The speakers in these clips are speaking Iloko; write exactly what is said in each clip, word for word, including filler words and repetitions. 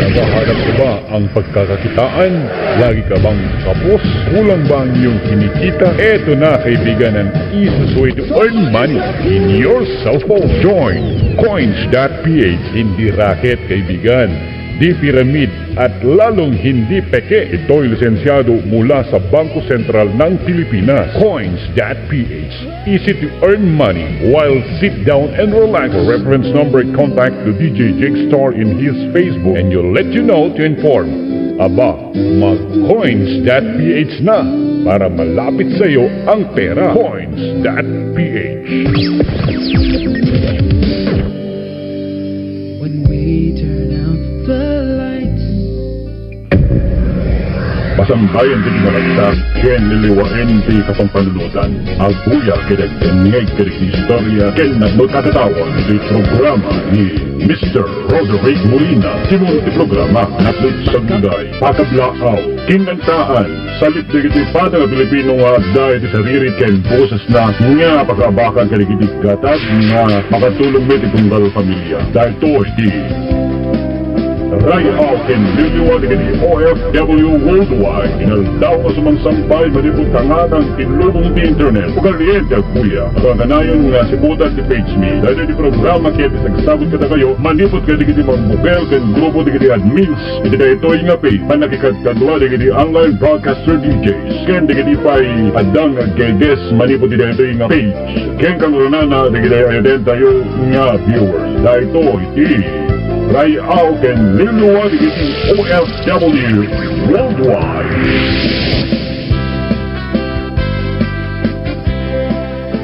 Naghahanap ka ba ang pagkakakitaan? Lagi ka bang kapos? Kulang ba ang iyong kinikita? Eto na, kaibigan, ang easiest way to earn money in your cellphone. Join coins dot P H. Hindi racket, kaibigan. Di pyramid at lalong hindi peke. Ito'y lisensyado mula sa Bangko Sentral ng Pilipinas. Coins dot P H. Easy to earn money while sit down and relax. For reference number, contact the D J Jake Star in his Facebook and he'll let you know to inform. Aba, mag-coins dot P H na para malapit sa iyo ang pera. Coins dot P H. When we turn out the lights. Pasambayan ti kinaragsak ken liliwaen ti kapampanunotan. Aguyag ket agdengngeg kadagiti istorya ken napno ti katawan ti programa ni Mister Roderick Molina. Timon ti programa, Natnut Sagulay, Pakablaaw, Kinantaan, Salip dagiti pada nga Pilipino nga adda iti sariri ken bosesna nga pakaabakan kadagiti gatad nga makatulong met iti tunggal familia. Daytoy ti Ray-aw ken Liliwa dagiti O F W worldwide. Inaldaw nga sumangsambay manipud kangatan ti lubong ti internet. Ugalien ti agguya. Kanayon nga siputan ti page mi. Daytoy ti programa ket ti agsabot kadakayo manipud kadagiti mangbukel ken grupo dagiti admins iti daytoy nga page. Pannakikadkadua dagiti online broadcaster D Js ken dagiti pay adda nga guests manipud iti daytoy nga page. Ken kangrunana dagiti ayadentayo nga viewers. Daytoy ti Ray-aw ken Liliwa dagiti O F W worldwide.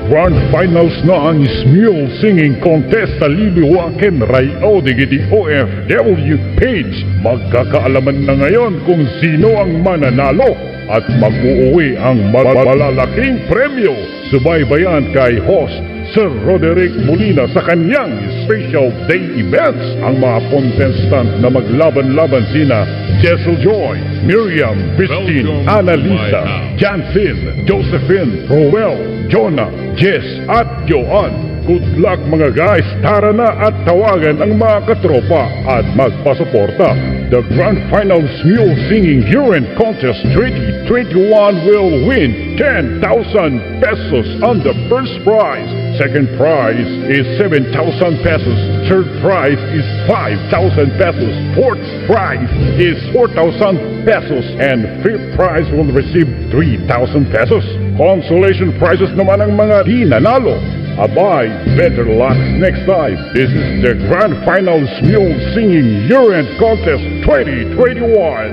Grand finals na ang Smule Singing Contest a Liliwa ken Ray-aw dagiti O F W page. Magkakaalaman na ngayon kung sino ang mananalo at mag-uuwi ang mal-, malalaking premyo. Subaybayan kay host Sir Roderick Molina sa kanyang special day events. Ang mga contestant na maglaban-laban sina Jessel Joy, Miriam, Christine, Welcome to Annalisa, my house. Jansen, Josephine, Roel, Jonah, Jess, at Joan. Good luck, mga guys! Tara na at tawagan ang mga katropa at magpasuporta. The Grand Finals Mule Singing Year-End Contest twenty twenty-one will win ten thousand pesos on the first prize. Second prize is seven thousand pesos. Third prize is five thousand pesos. Fourth prize is four thousand pesos. And fifth prize will receive three thousand pesos. Consolation prizes naman ang mga di nanalo. Abay, better luck next time. This is the Grand Finals Mule Singing Year-End Contest twenty twenty-one.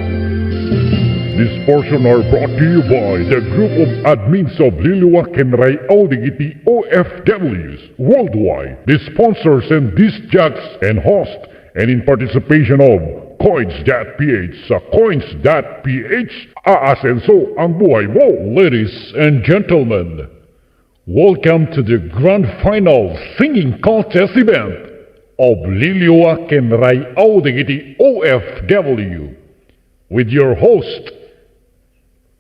This portion are brought to you by the group of admins of Liliwa ken Ray-aw dagiti O F Ws worldwide, the sponsors and disc jocks and host, and in participation of Coins dot P H. Sa Coins dot P H, aasenso ang buhay mo, ladies and gentlemen. Welcome to the Grand Final Singing Contest event of Liliwa ken Ray-aw dagiti O F W with your host,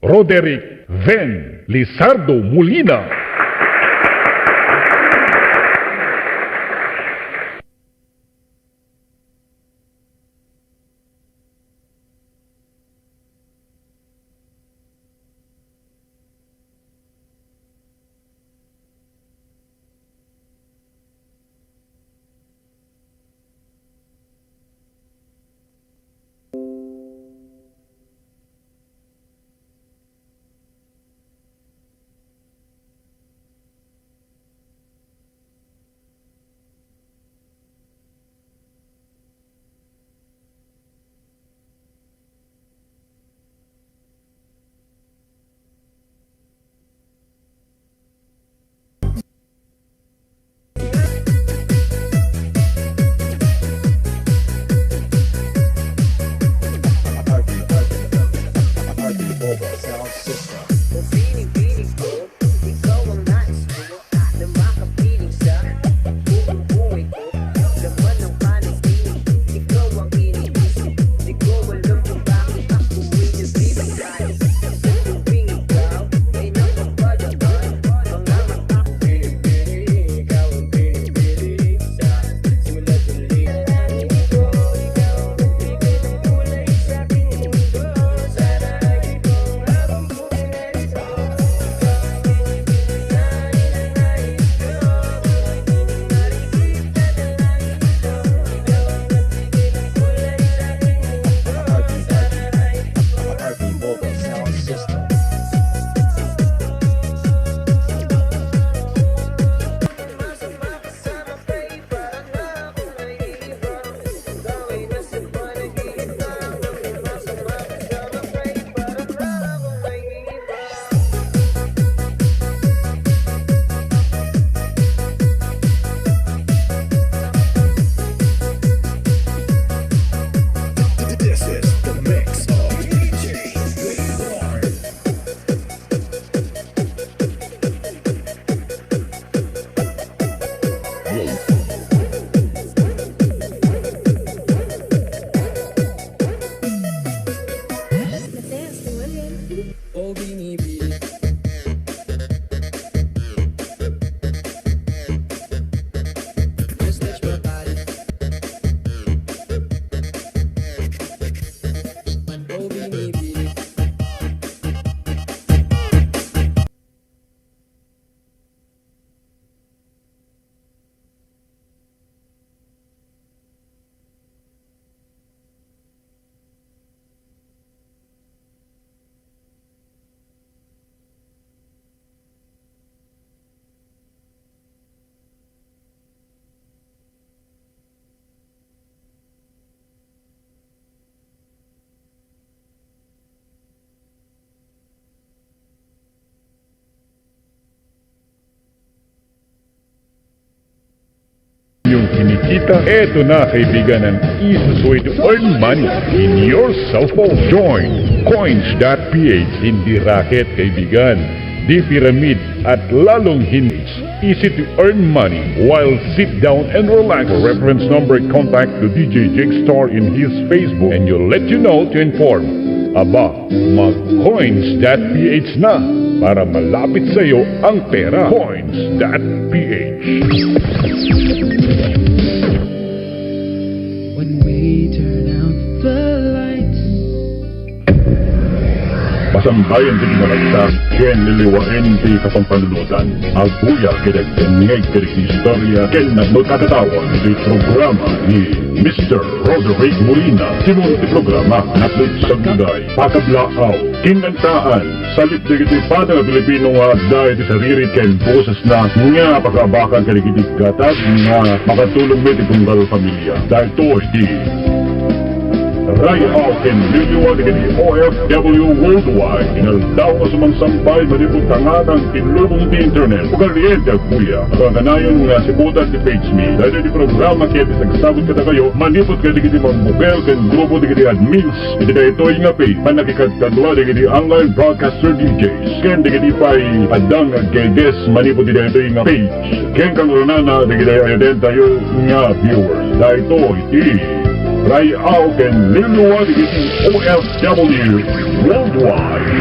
Roderick Ven Lizardo Molina. Yung kinikita, eto na, kaibigan, ang easiest way to earn money in your cellphone. Join coins dot p h. Hindi racket, kaibigan. Di pyramid at lalong hindi easy to earn money while sit down and relax. For reference number, contact the D J Jake Star in his Facebook and he'll let you know to inform. Aba, mag coins dot p h na para malapit sa iyo ang pera. Coins dot p h. When we turn out the lights. Pasambayan ti kinaragsak, ken liliwaen ti kapampanunotan. Agguya ket agdengngeg kadagiti istorya ken napno a katawan ti programa ni Mister Roderick Molina. Simon ti programa, napno iti sagguday, pakablaaw, kinantaan, salip dagiti pada nga Pilipino nga adda iti sariri ken bosesna nga pakaabakan kadagiti gatad nga makatulong met iti tunggal familia. Daytoy ti Ray-aw ken Liliwa dagiti O F W worldwide. Inaldaw nga sumangsambay manipud tangatang ti lubong ti internet. Ugalien ti agguya. Agkanayon nga sibutan ti page mi. Daytoy ti programa ket isagsagut kadakayo manipud kadagiti mangbukel ken grupo dagiti admins iti daytoy nga page. Pannakikadkadua dagiti online broadcaster D Js ken dagiti pay adda nga agge-guest manipud iti daytoy nga page. Ken kangranana dagiti ayadentayo nga viewers. Daytoy ti Ray-aw ken Liliwa dagiti O F W worldwide.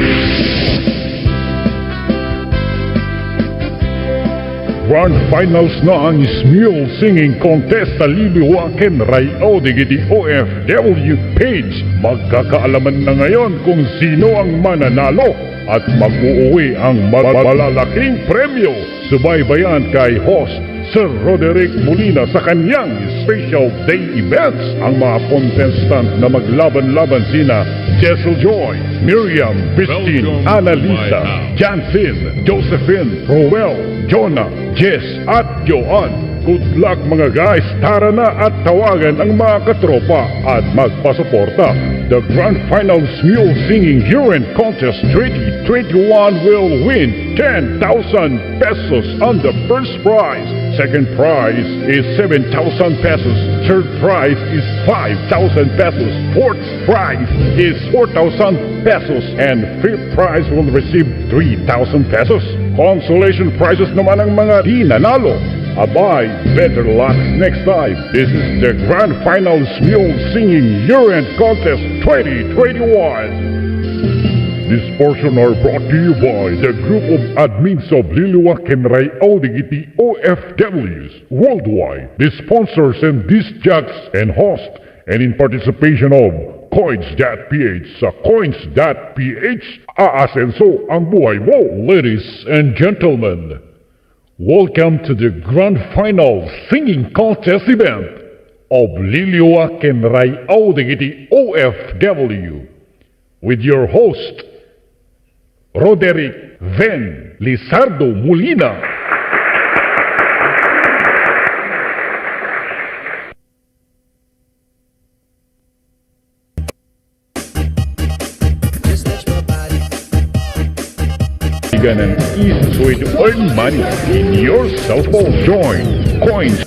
Grand finals na ang Smule Singing Contest a Liliwa ken Ray-aw dagiti O F W page. Magkakaalaman na ngayon kung sino ang mananalo at mag-uuwi ang ma-, malalaking premyo. Subaybayan kay host Sir Roderick Molina sa kanyang special day events. Ang mga contestant na maglaban-laban sina Jessel Joy, Miriam, Christine, Welcome to Annalisa, my house. Jansin, Josephine, Roel, Jonah, Jess, at Joan. Good luck, mga guys! Tara na at tawagan ang mga katropa at magpasuporta. The Grand Finals Mule Singing Urine Contest twenty twenty-one will win ten thousand pesos on the first prize. Second prize is seven thousand pesos. Third prize is five thousand pesos. Fourth prize is four thousand pesos. And fifth prize will receive three thousand pesos. Consolation prizes naman ang mga di nanalo. Abay, better luck next time. This is the Grand Finals Mule Singing Urine Contest twenty twenty-one. This portion are brought to you by the group of admins of Liliwa ken Ray-aw dagiti O F Ws worldwide, the sponsors and disc jocks and host, and in participation of Coins dot P H sa Coins dot P H, aasenso ang buhay mo. Ladies and gentlemen, welcome to the grand final singing contest event of Liliwa ken Ray-aw dagiti O F W with your host, Roderick Ven Lizardo Molina. An easy way to earn money in your cell phone. Join Coins.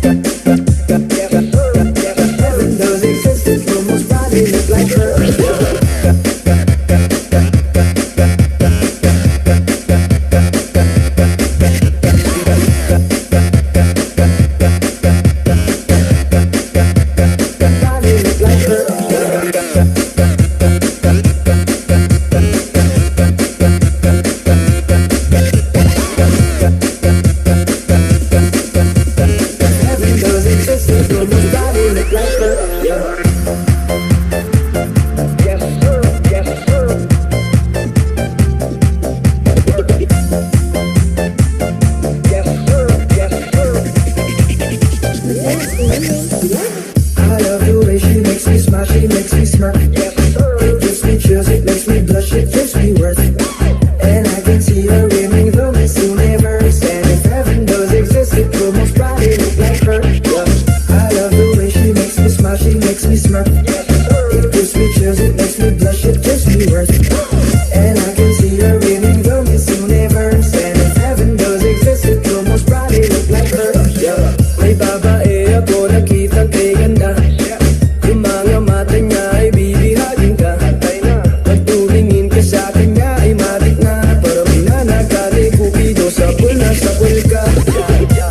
Heaven does exist, it will most probably look like her. Probably look like her. Heaven does exist, it will most probably look like her. Yeah. Yes, sir. Yes, sir. Yes, sir. Yes, sir. I love the way she makes me smile, she makes me smirk. It gives me chills, it makes me blush, it gives me worth. And I can see her winning the Miss Universe. And if heaven does exist, it will most probably look like her. Yeah. I love the way she makes me smile, she makes me smirk. It gives me chills, it makes me blush, it gives me worth. And I can see her winning the Miss Universe. And if heaven does exist, it will most probably look like her. Yeah. May babae ako nakitang kay ganda. Yung mga mata niya ay bibihagin ka. Pag tumingin ka sa kanya ay matik na. Parang pinanagan ni Cupido, sapul na sapul ka.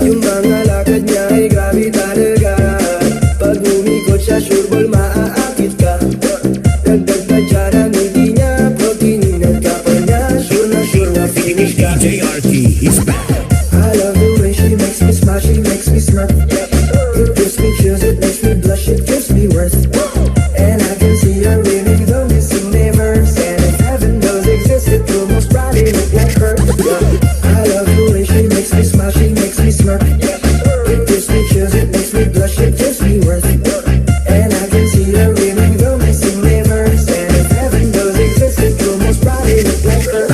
Yung mga lakad niya ay grabe talaga. Pag umikot siya, sure ball maaakit ka. Dagdag pa dyan ang ngiti niya, pag tiningnan ka pa niya, sure na sure na finish ka. D J R T is back. I love the way she makes me smile, she makes me smirk. It gives me chills, it makes me blush, it gives me worth. And I can see her winning the Miss Universe. And if heaven does exist, it will most probably look like her. I love the way she makes me smile, she makes me smirk. It gives me chills, it makes me blush, it gives me worth. And I can see her winning the Miss Universe. And if heaven does exist, it will most probably look like her.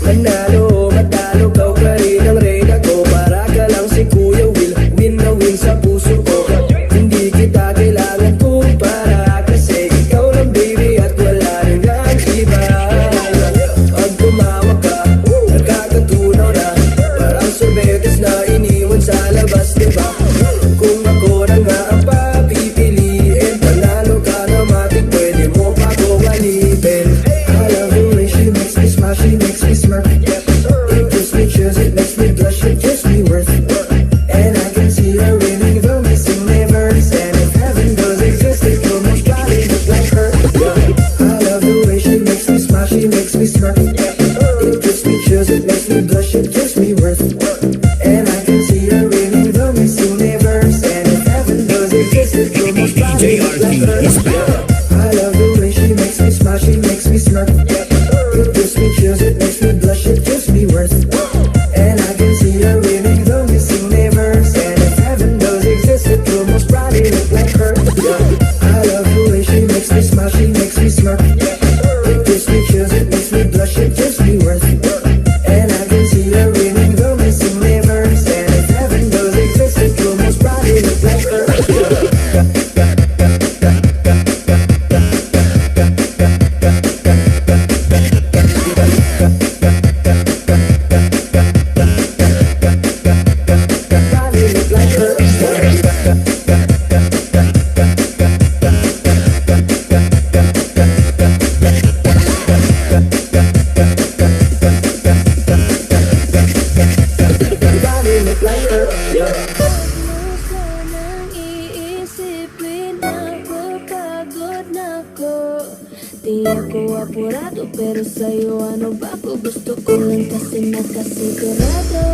Manalo o matalo, ikaw pa rin ang reyna ko. Para ka lang si Kuya Will, win na win sa puso ko. Hindi kita kailangan kumpara, kasi ikaw lang, baby, at wala na nang iba. Pag tumawag ka, nakakatunaw na. Parang sorbetes na iniwan sa labas, diba? Kung ako na nga ang papipiliin, panalo ka na matik, pwede mo pa ko walipin. I love the way she makes me smile, she makes me smirk. It gives me chills, it makes me blush, it gives me worth. And I can see her winning the Miss Universe. And if heaven does exist, it will most probably look like her. I love the way she makes me smile, she makes me smirk. It gives me chills, it makes me blush, it gives me worth. And I can see her winning the Miss Universe. And if heaven does exist, it will most probably look like her. I love the way she makes me smile, she makes me smirk. It gives me chills, it makes me blush, it gives me worth. And I can see her winning the Miss Universe. And if heaven does exist, it will most probably look like her. I love the way she makes me smile, she makes me smirk. It gives me chills, it makes me blush, it gives me worth. And I can see her winning the Miss Universe. And if heaven does exist, it will most probably look like her. Sanang iisip Pinapapagod na ko. Di ako apurado, pero sa'yo ano ba ko? Gusto ko lang kasi makasigurado.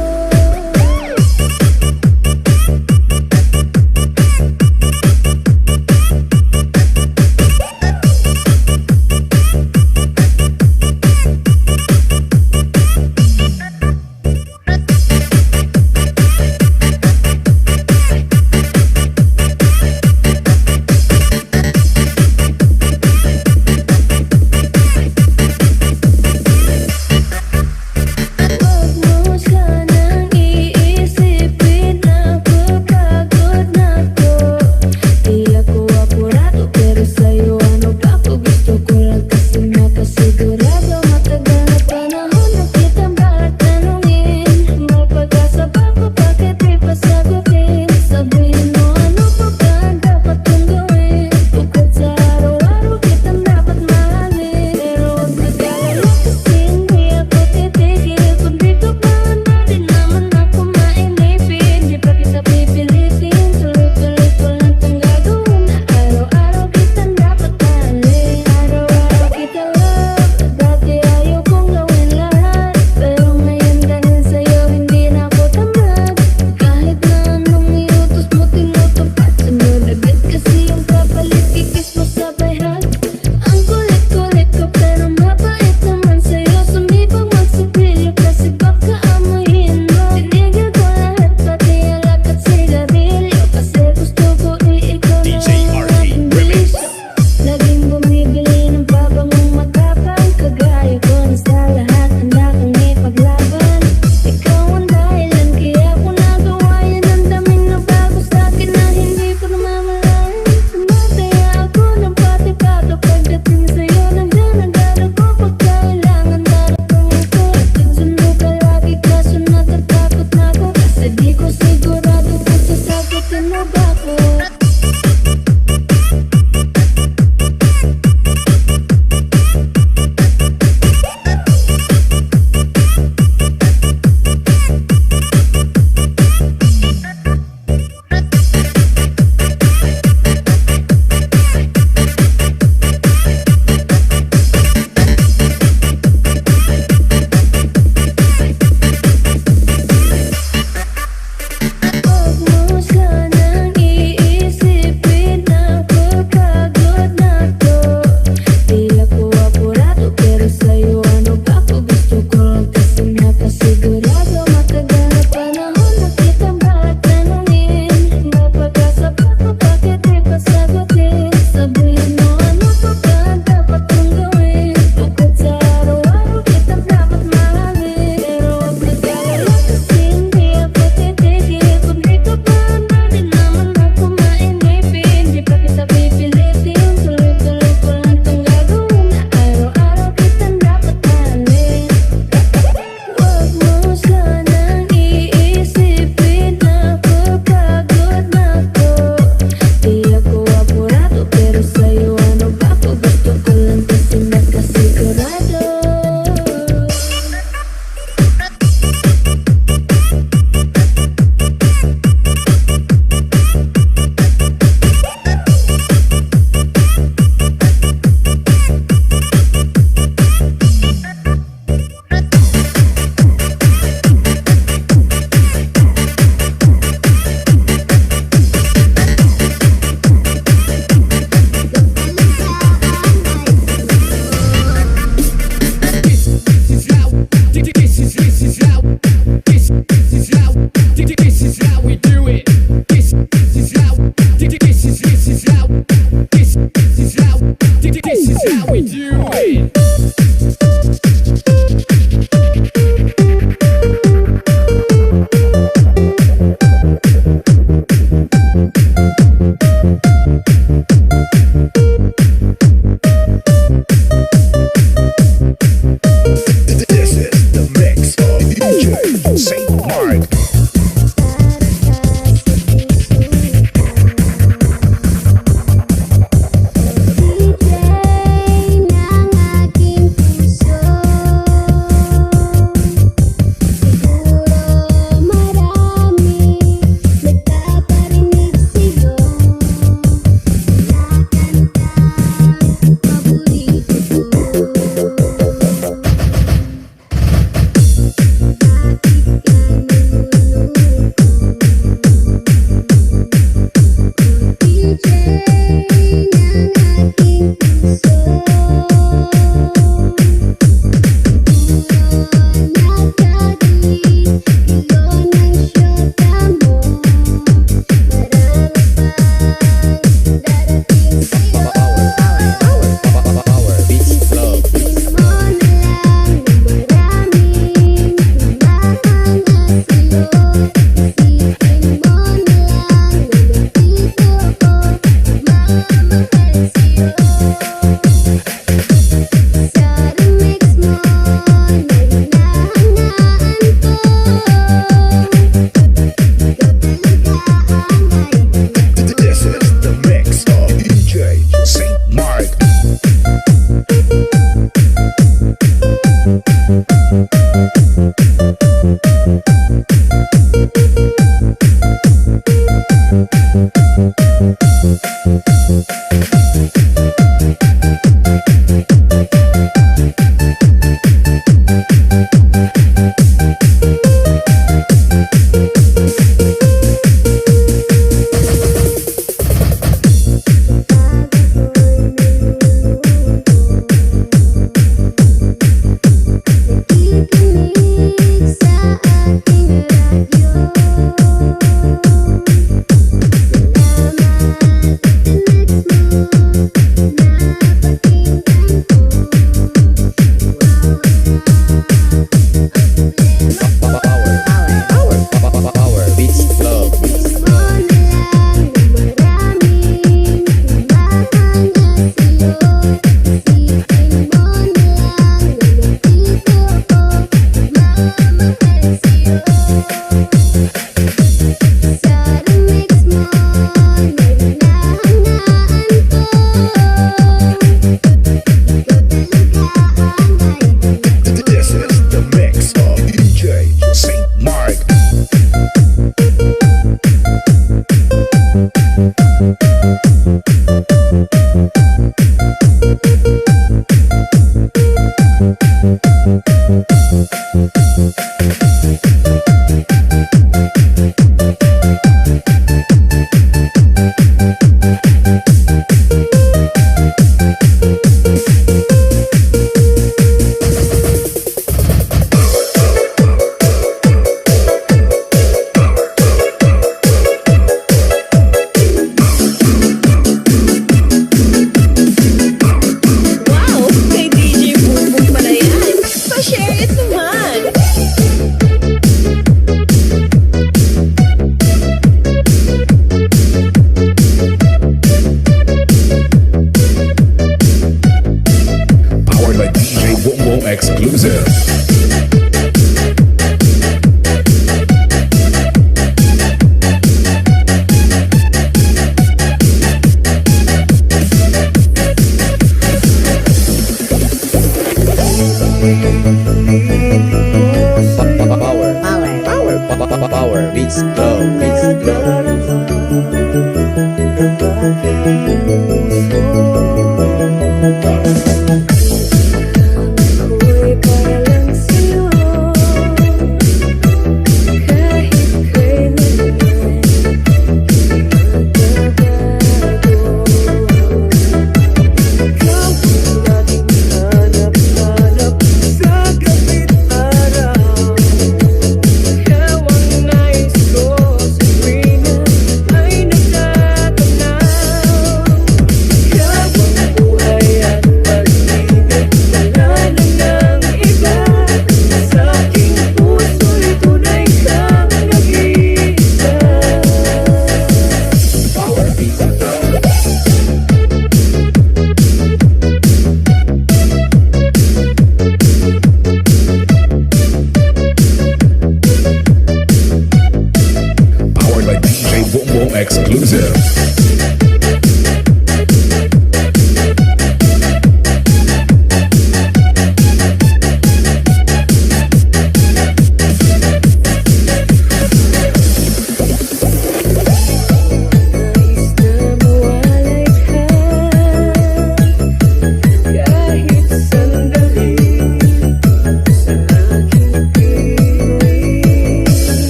Loser. Power. Power. Power. Power. Power. Beats. Flow. Beats. Flow. Powered by D J Bongbong Exclusive.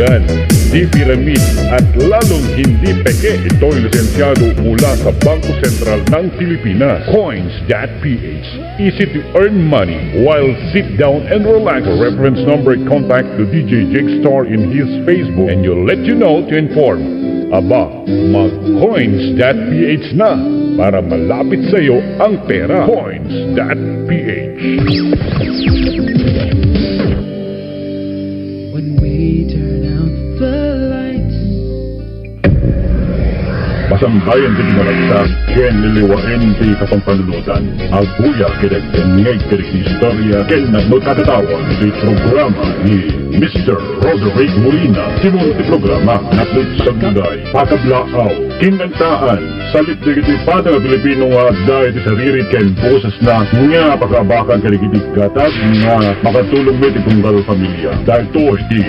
Yan, di piramid at lalong hindi peke. Ito'y lisensyado mula sa Bangko Sentral ng Pilipinas. Coins dot P H. Easy to earn money while sit down and relax. For reference number, contact the D J Jake Star in his Facebook and he'll let you know to inform. Aba, mag-coins dot P H na para malapit sa iyo ang pera. Coins dot P H. When we turn out the lights. Masambayan ti kinaragsak ken liliwaen ti kapampanunotan. Agguya ken agdengngeg kadagiti istorya ken nagmagkakatawa iti programa ni Mister Roderick Molina. Timon ti programa, Natlit Saguday, Pakablaaw, Kinantaan, Salit dagiti pada nga Pilipino nga adda iti saririt ken boses na nga pakaabakan kadagiti gatad nga makatulong met iti tunggal familia. Daytoy ti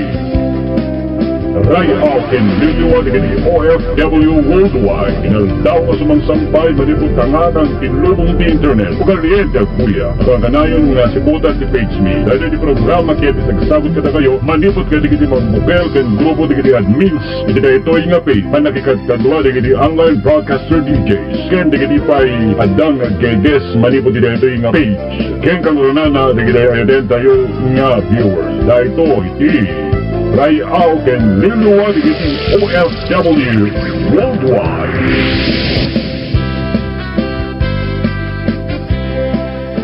Ray-aw ken Liliwa dagiti O F W worldwide. Inaldaw nga sumangsampay manipud tanganan ti lubong ti internet. Ugalien ti agguya. Agkanayon nga siputan ti page mi. Daytoy ti programa ket isagsagut kadakayo manipud kadagiti mangbukel ken grupo dagiti admins iti daytoy nga page. Pannakikadkadua dagiti online broadcaster D Js ken dagiti pay adda nga guests manipud iti daytoy nga page. Ken kangrunana dagiti ayudentayo nga viewers. Daytoy ti Ray-aw ken Liliwa dagiti O F W worldwide.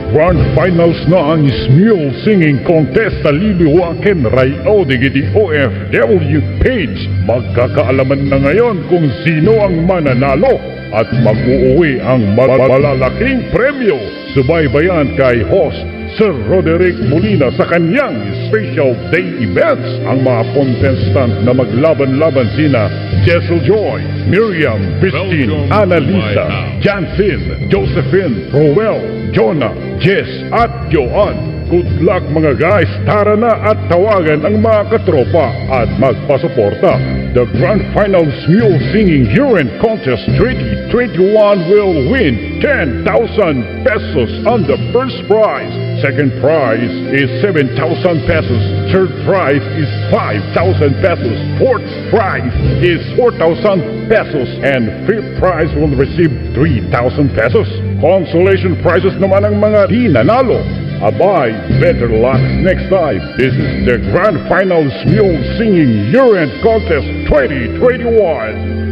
Grand finals na ang Smule Singing Contest a Liliwa ken Ray-aw dagiti O F W page. Magkakaalaman na ngayon kung sino ang mananalo at mag-uuwi ang ma-, malalaking premyo. Subaybayan kay host Sir Roderick Molina sa kanyang special day events. Ang mga contestant na maglaban-laban sina Jessel Joy, Miriam, Christine, Welcome to Annalisa, my house. Jansen, Josephine, Roel, Jonah, Jess, at Joan. Good luck, mga guys! Tara na at tawagan ang mga katropa at magpasuporta. The Grand Finals Mule Singing Hearing Contest twenty twenty-one will win ten thousand pesos on the first prize. Second prize is seven thousand pesos. Third prize is five thousand pesos. Fourth prize is four thousand pesos. And fifth prize will receive three thousand pesos. Consolation prizes naman ang mga di nanalo. Abay, better luck next time. This is the grand finals mule singing year-end contest twenty twenty-one.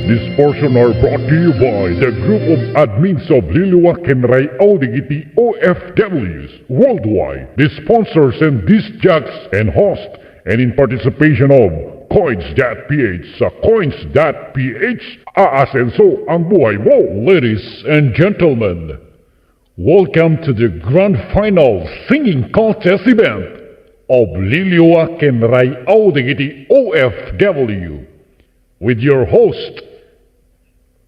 This portion are brought to you by the group of admins of Liliwa ken Ray-Aw Dagiti O F Ws worldwide, the sponsors and disc jocks and host, and in participation of Coins dot P H sa Coins dot P H, aasenso ang buhay mo. Ladies and gentlemen, welcome to the grand final singing contest event of Liliwa ken Ray-Aw Dagiti O F W with your host,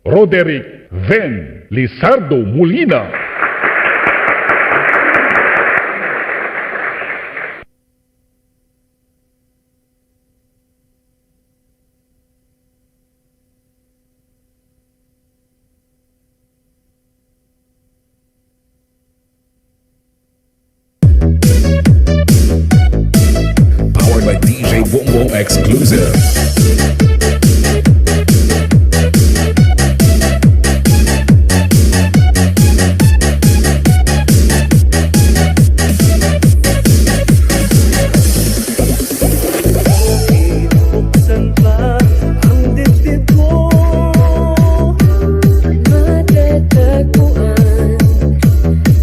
Roderick Ven Lizardo Molina. Powered by D J Wong Wong Exclusive. Buksan pa ang dibdib mo. Matatagpuan,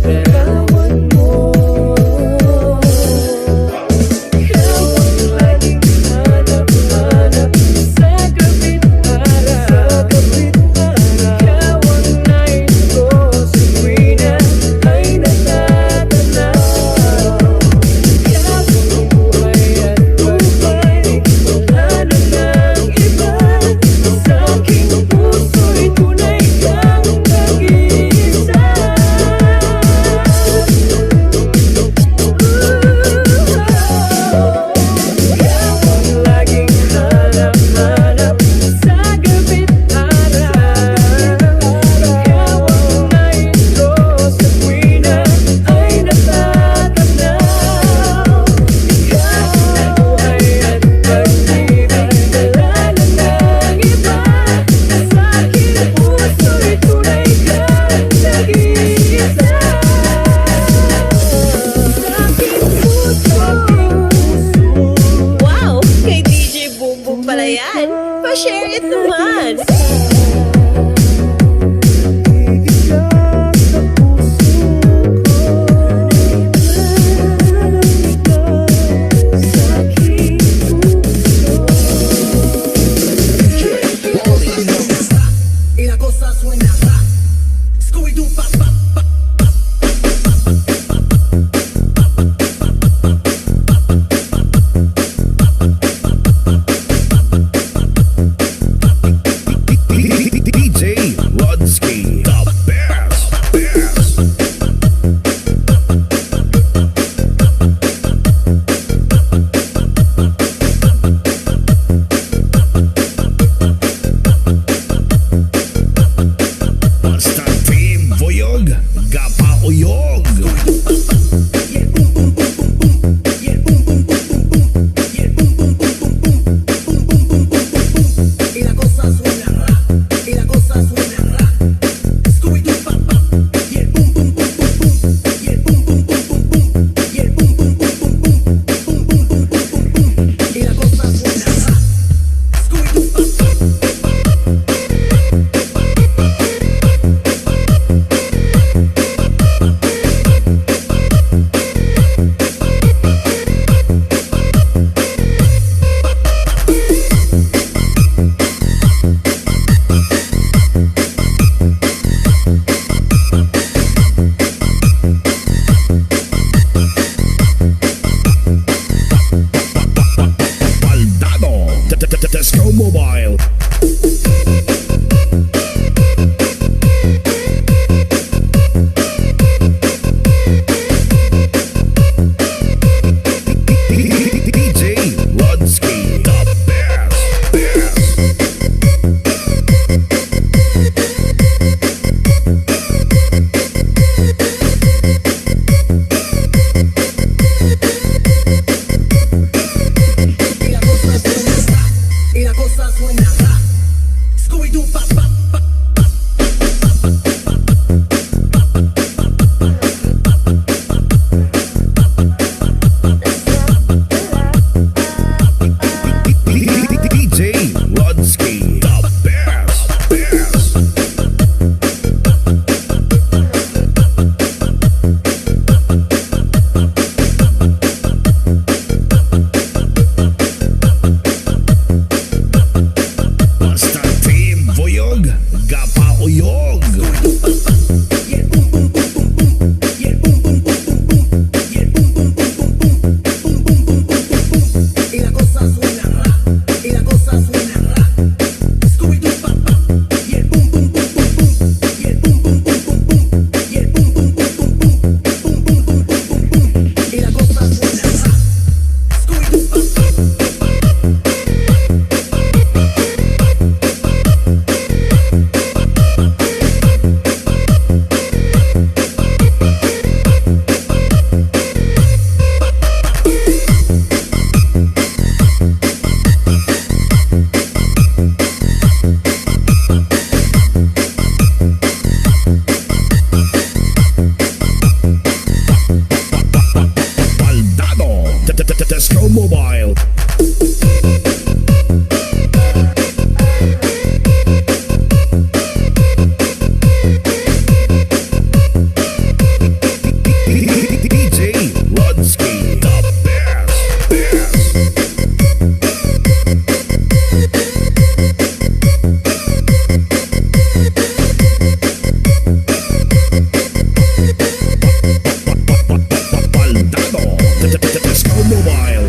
larawan mo. Ikaw ang laging hanap-hanap. Mobile. D J Rodski, the best, best. Baldado. Disco Mobile.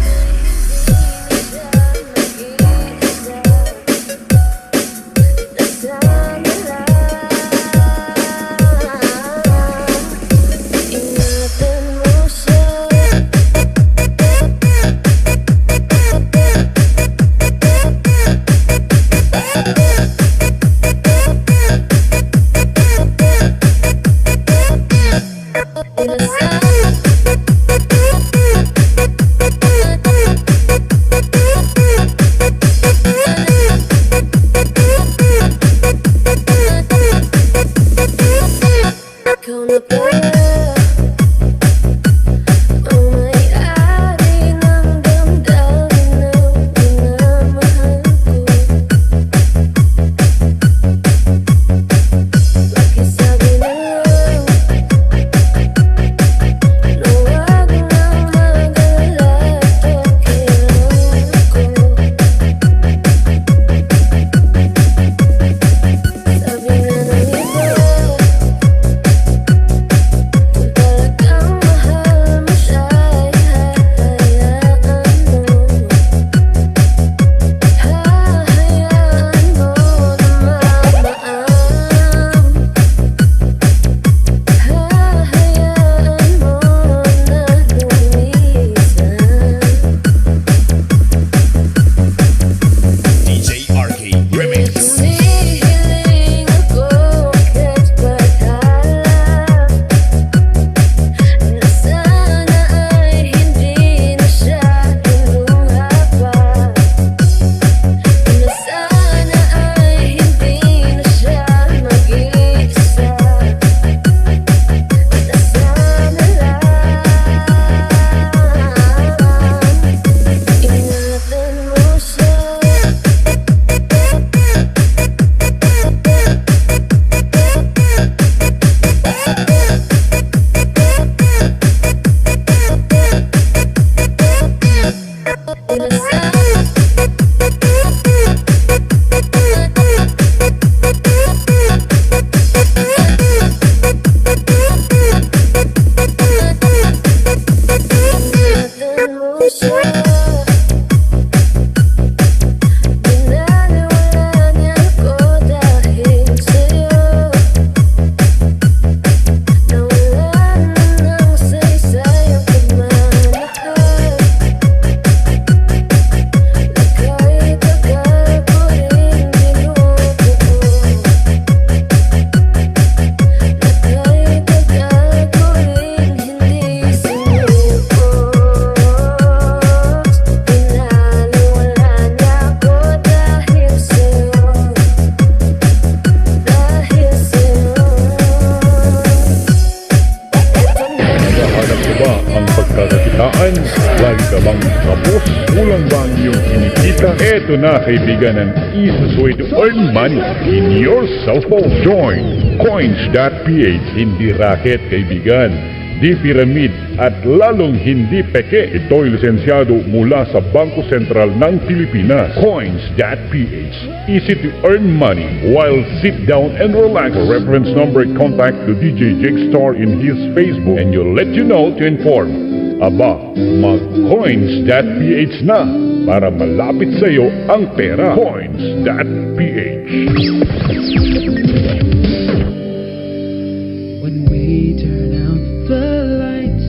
Ikaw na pala ang may-ari ng damdamin ng minamahal ko. Pakisabi na lang na huwag nang mag-alala, kailangan ko. Sabi nga ng iba, kung talagang mahal mo siya, ay hahayaan mo. Hahayaan mo na mamaan. Hahayaan mo na lumisan. D J R K Remix. Humihiling ako kahit bahala na sana ay hindi na siya kinuha pa. Na sana ay hindi na siya mag-iisa. Na sana lang ingatan mo siya. Hinahanap mo ba ang pagkakakitaan? Lagi ka bang kapos? Kulang ba ang iyong kinikita? Eto na, kaibigan, ang easiest way to earn money in your cellphone. Join Coins dot P H. Hindi racket, kaibigan. Di pyramid at lalong hindi peke. Ito'y lisensyado mula sa Bangko Sentral ng Pilipinas. Coins dot P H. Easy to earn money while sit down and relax. For reference number, contact the D J Jigstar in his Facebook and he'll let you know to inform. Aba, mag-coins dot P H na para malapit sa iyo ang pera. Coins dot P H. When we turn out the lights.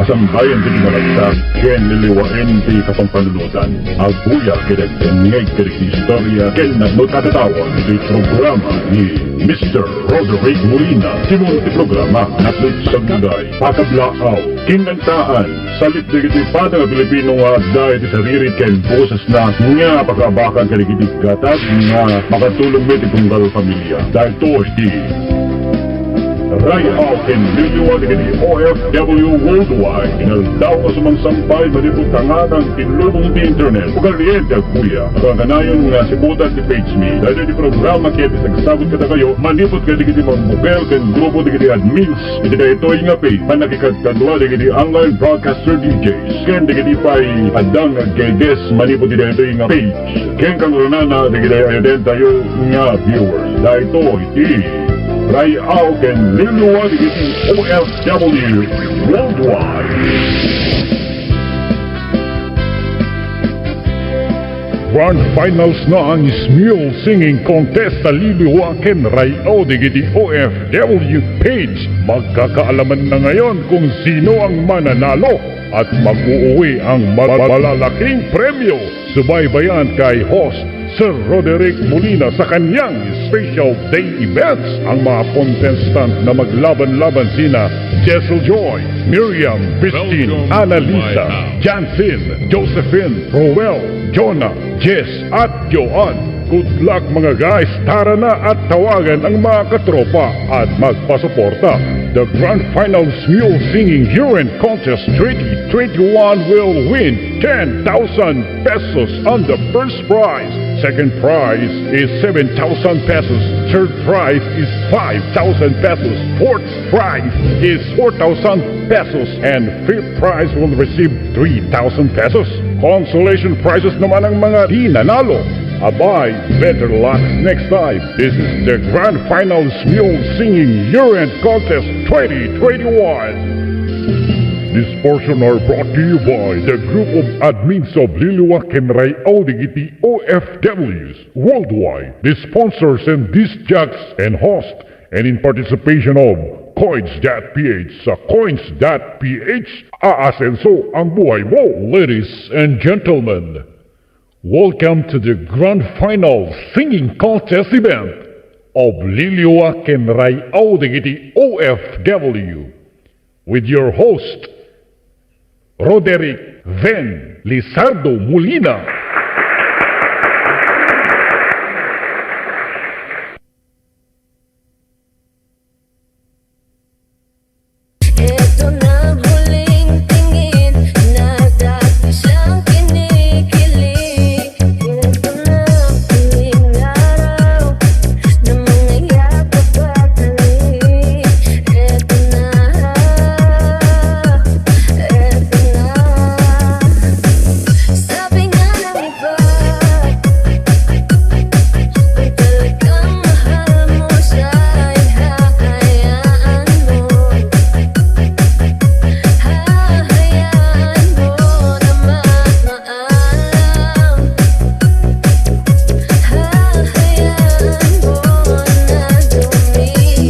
Masambayan ti kinaragsak ken liliwaen ti kapampanunotan. Aguyag ket agdengngeg kadagiti istorya ken napno a tattao ti programa ni Mister Roderick Molina. Timon ti programa, Natlit Saguday, Pakablaaw, Kinantaan, Salip dagiti pada nga Pilipino nga adda iti sariri ken boses na nga pakaabakan kadagiti gatad nga makatulong met iti tunggal familia. Daytoy ti Ray-aw ken liwliwa dagiti O F W worldwide. Inaldaw nga sumangsampay manipud tangatang ti lubong ti internet. Ugalien ti agguya. Kanayon nga sibutan ti page mi. Daytoy ti programa ket isagsagut kadakayo manipud kadagiti mambukel ken grupo dagiti admins iti daytoy nga page. Pannakikadkadua dagiti online broadcaster D Js ken dagiti pay adda nga guests manipud iti daytoy nga page. Ken kangranana dagiti ayudentayo nga viewers. Daytoy ti Ray-aw ken liwliwa dagiti O F W worldwide. Grand finals na ang Smule Singing Contest a liwliwa ken ray-aw dagiti O F W page. Magkakaalaman na ngayon kung sino ang mananalo at mag-uuwi ang ma-, malalaking premyo. Subaybayan kay host Sir Roderick Molina sa kanyang special day events. Ang mga contestant na maglaban-laban sina Jessel Joy, Miriam, Christine, Welcome to my Annalisa, house. Jansen, Josephine, Roel, Jonah, Jess, at Joan. Good luck, mga guys! Tara na at tawagan ang mga katropa at magpasuporta. The Grand Final Smule Singing Year-End Contest twenty twenty-one will win ten thousand pesos on the first prize. Second prize is seven thousand pesos. Third prize is five thousand pesos. Fourth prize is four thousand pesos. And fifth prize will receive three thousand pesos. Consolation prizes naman ang mga di nanalo. Abay, better luck next time. This is the Grand Final Smule Singing Year-End Contest twenty twenty-one. This portion are brought to you by the group of admins of Liwliwa ken Ray-aw dagiti O F Ws worldwide, the sponsors and disc jocks and host, and in participation of Coins dot P H. Sa Coins dot P H, aasenso ang buhay mo. Ladies and gentlemen, welcome to the grand final singing contest event of Liwliwa ken Ray-aw dagiti O F W with your host, Roderick Ven Lizardo Molina. Ito na ang huling tingin, nadagdi siyang kinikilig. Ito na ang huling araw na mga yabag at halik. Ito na, ito na. Sabi nga ng iba, kung talagang mahal mo siya, ay hahayaan mo. Hahayaan mo na magmaalam. Hahayaan mo na lumisan.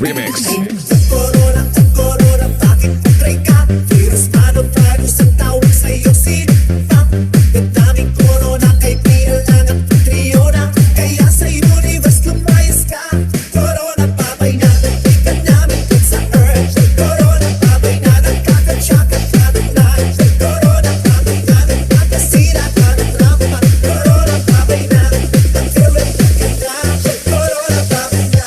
Remix. Corona, corona, bakit patay ka? Virus, ano virus ang tawag sa'yo? Sino ka? Daming corona, kay P L lang ang Patreon. Kaya sa universe, lumayas ka. Corona, babay na. Di ka namin sa earth. Corona, babay na. Nagkakatsakan ka ng life. Corona, babay na. Nagkakasira ka ng rampa. Corona, babay na. Nagkakasira ka ng rampa. Corona, babay na.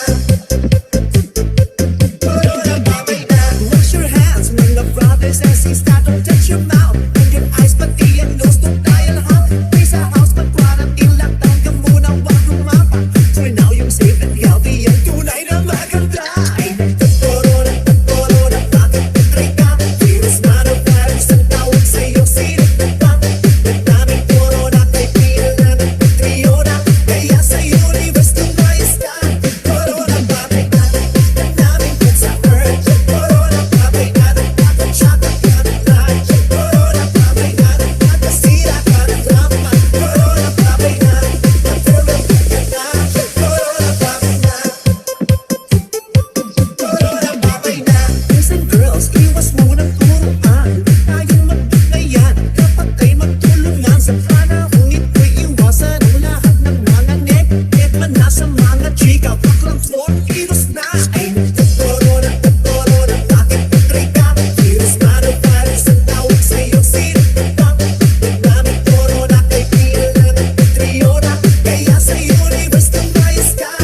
Corona, babay na. Wash your hands, mga brothers and sisters. Don't touch your mouth and your eyes, pati ang nose, don't tayo lahat. Stay sa house, mag-quarantine lang, tanggal muna, wag lumapit. For now, yung safe and healthy, yan tunay na maganda. Ay, corona, corona, bakit patay ka? Virus, ano virus ang tawag sa'yo? Sino ka ba? Daming corona, kay P L lang ang Patreon. Kaya sa universe, lumayas ka. Boys and girls, iwas muna turuan. Tayong magdugayan, dapat ay magtulungan. Sa panahong ito'y iwasan ang lahat ng mga ngek-ngek. Manasa mga chika, baklang sport, iwas na. Ay, corona, corona, bakit patay ka? Virus, ano virus ang tawag sa'yo? Sino ka ba? Daming corona, kay P L lang ang Patreon. Kaya sa universe, lumayas ka.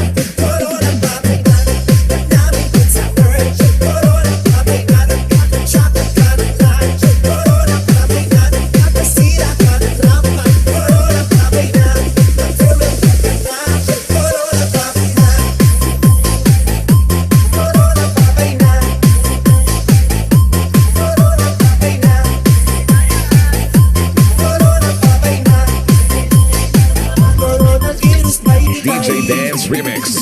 D J Dance Remix.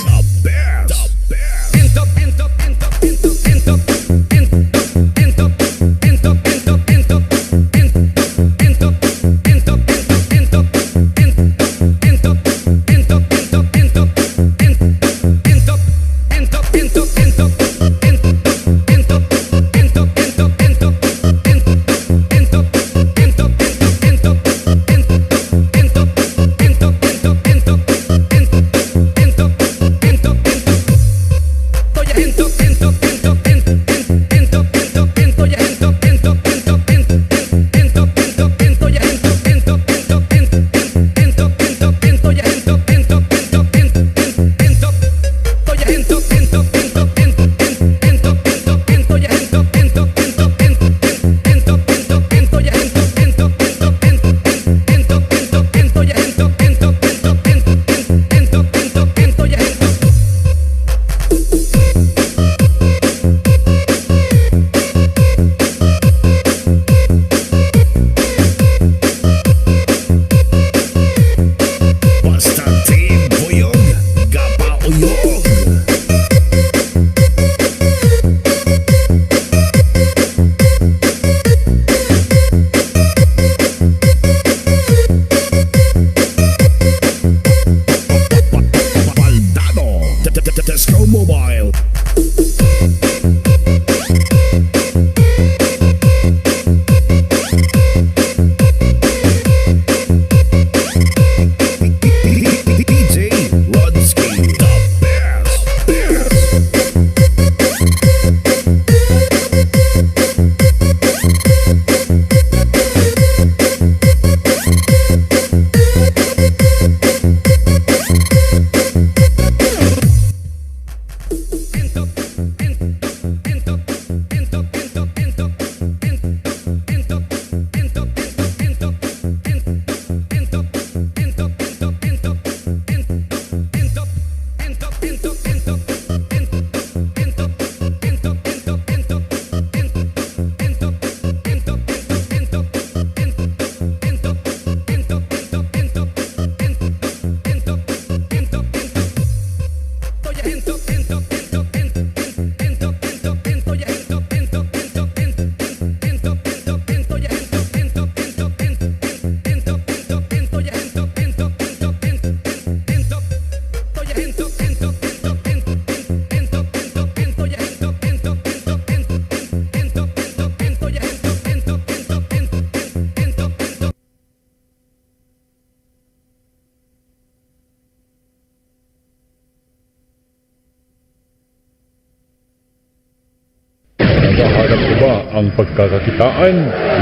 Mahanap ka ba ang pagkakakitaan?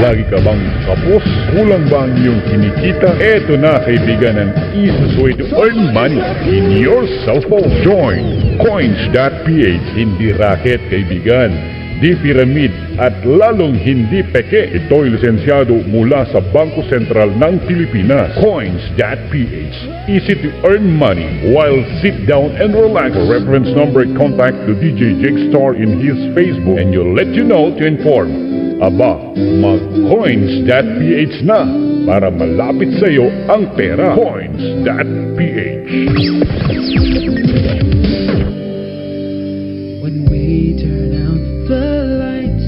Lagi ka bang kapos? Kulang ba ang iyong kinikita? Eto na, kaibigan, ang easiest way to earn money in your cellphone. Join Coins dot P H. Hindi racket, kaibigan. Di pyramid at lalong hindi peke. Ito'y lisensyado mula sa Bangko Sentral ng Pilipinas. Coins dot P H. Easy to earn money while sit down and relax. For reference number, contact the D J Jake Star in his Facebook and he'll let you know to inform. Aba, mag-coins dot P H na para malapit sa iyo ang pera. Coins dot P H. When we turn out the lights.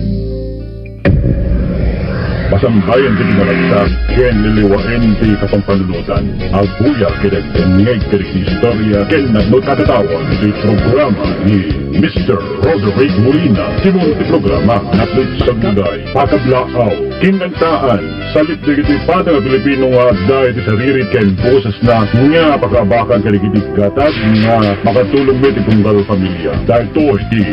Masambayan ti kinaragsak ken liliwaen ti kapampanunotan. Agguya ken agtenngeg kadagiti istorya ken napno ti katattawen ti programa ni Mister Roderick Molina. Timon ti programa, Natlit Sagluday, Pakablaaw, Kinantaan, Salip dagiti pada nga Pilipino nga adda iti sariri ken boses na nga pakaabakan kadagiti gatad nga makatulong met iti tunggal familia. Daytoy ti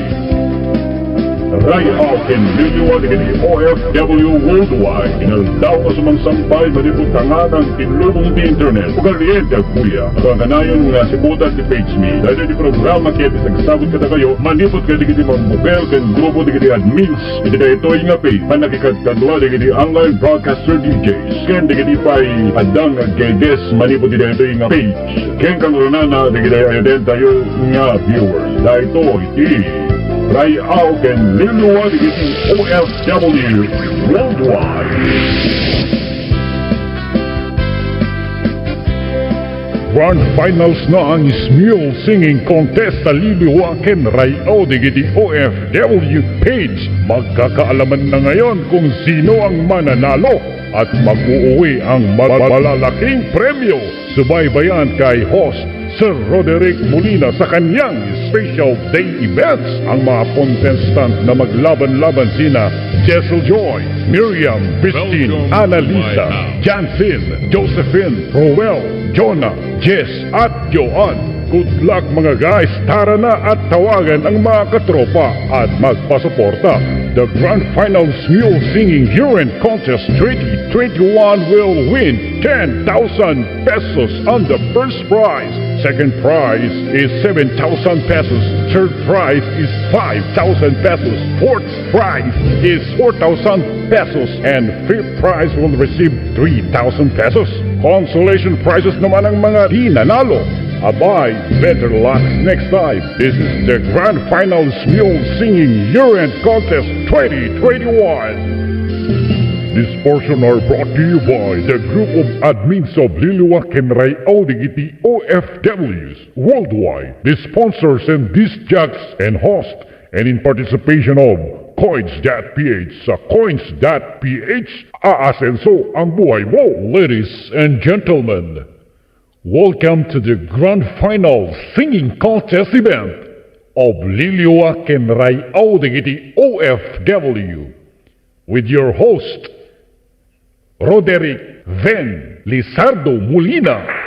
Ray-aw ken Liliwa dagiti O F W worldwide. Inaldaw nga sumangsambay manipud tangatang ti lubong ti internet. Ugalien ti agguya. Agkanayon nga siputan ti page mi. Daytoy ti programa ket isagsagut kadakayo manipud kadagiti mangbukel ken grupo dagiti admins iti daytoy nga page. Pannakikadkadua dagiti online broadcaster D Js ken dagiti pay adda nga guests manipud iti daytoy nga page. Ken kangrunana dagiti ayudentayo nga viewers. Daytoy ti Ray-aw ken Liliwa dagiti O F W worldwide. Grand finals na ang Smule Singing Contest a Liliwa ken Ray-aw dagiti O F W page. Magkakaalaman na ngayon kung sino ang mananalo at mag-uuwi ang ma-, malalaking premyo. Subaybayan kay host Sir Roderick Molina sa kanyang special day events. Ang mga contestant na maglaban-laban sina Jessel Joy, Miriam, Christine, Welcome to Annalisa, my house. Jansen, Josephine, Roel, Jonah, Jess, at Joan. Good luck, mga guys! Tara na at tawagan ang mga katropa at magpasuporta. The Grand Finals Mule Singing Urine Contest twenty twenty-one will win ten thousand pesos on the first prize. Second prize is seven thousand pesos. Third prize is five thousand pesos. Fourth prize is four thousand pesos. And fifth prize will receive three thousand pesos. Consolation prizes naman ang mga di nanalo. Abay, better luck next time. This is the Grand Finals Mule Singing Urine Contest twenty twenty-one. This portion are brought to you by the group of admins of Liliwa ken Ray-aw dagiti O F Ws worldwide, the sponsors and disc jocks and host, and in participation of Coins dot P H. Sa Coins dot P H, aasenso ang buhay mo. Ladies and gentlemen, welcome to the grand final singing contest event of Liliwa ken Ray-aw dagiti O F W with your host, Roderick Ven Lizardo Molina.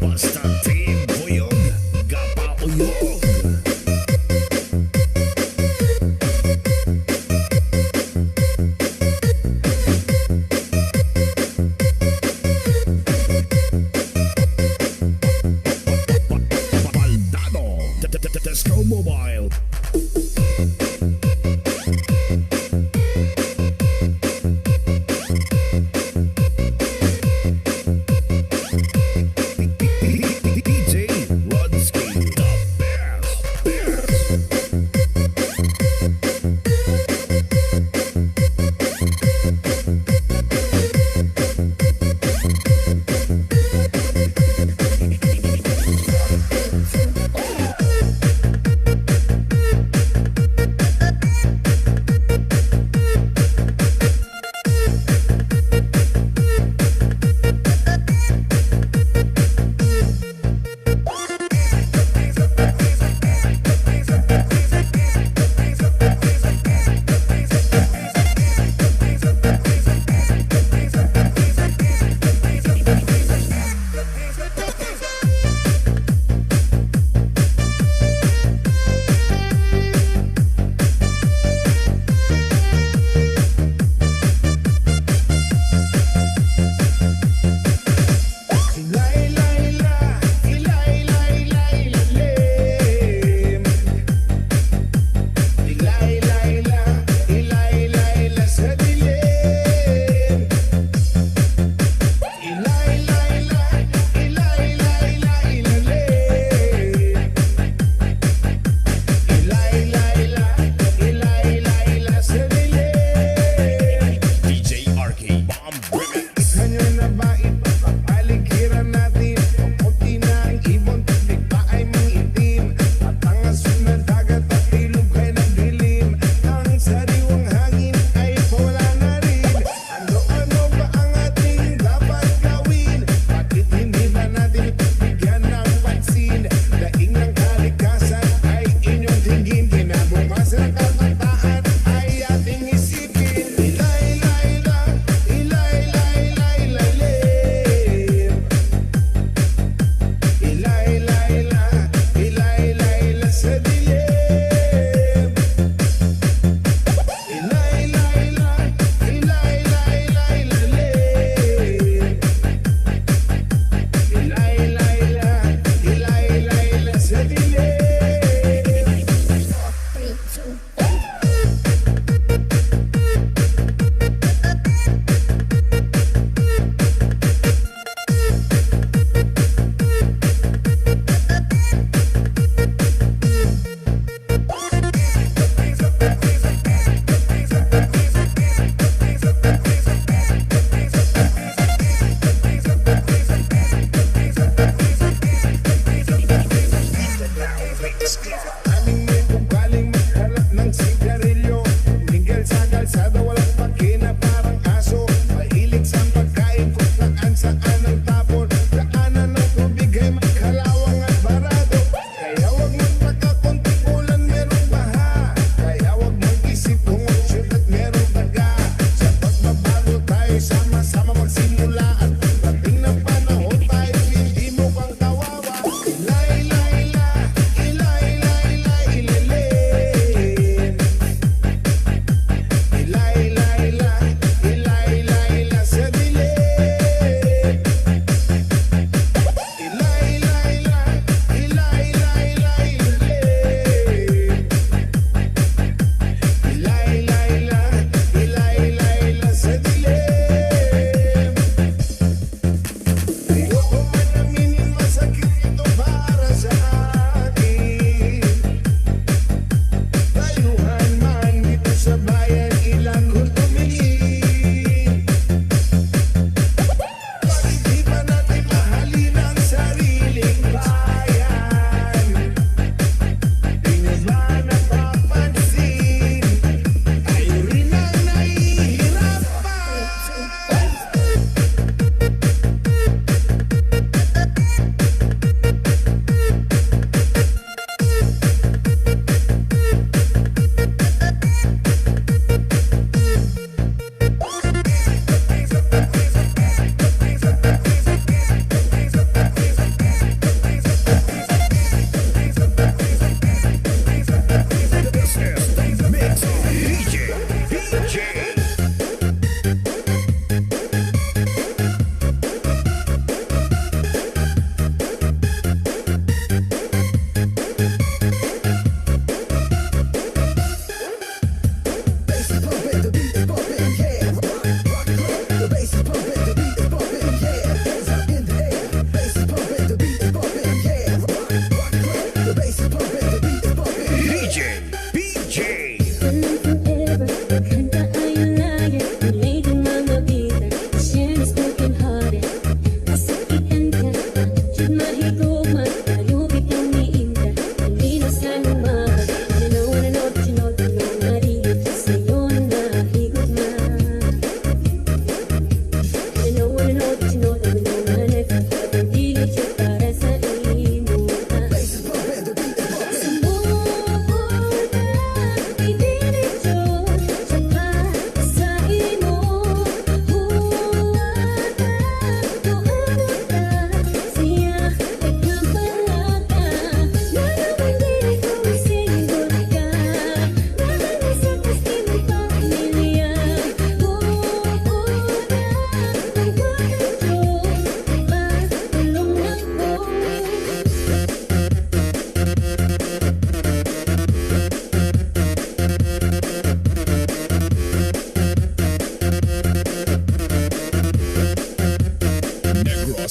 Basta Team Buyog, gapauyog.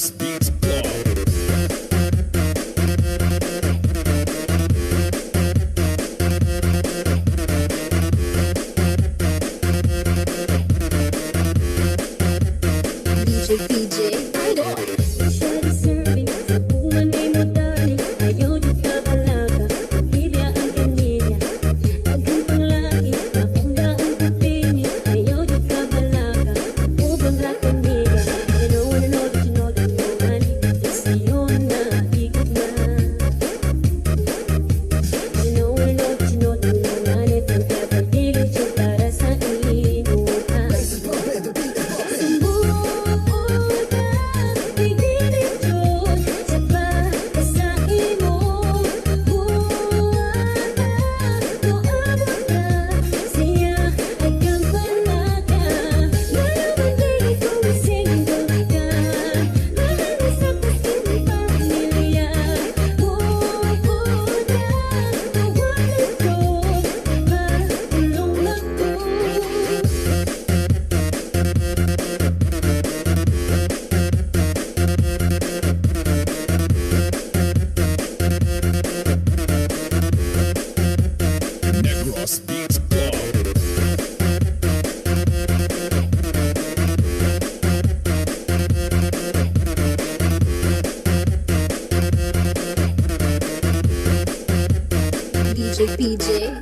Beats Club. D J P J Idol. Negros Beats Club. D J P J Idol.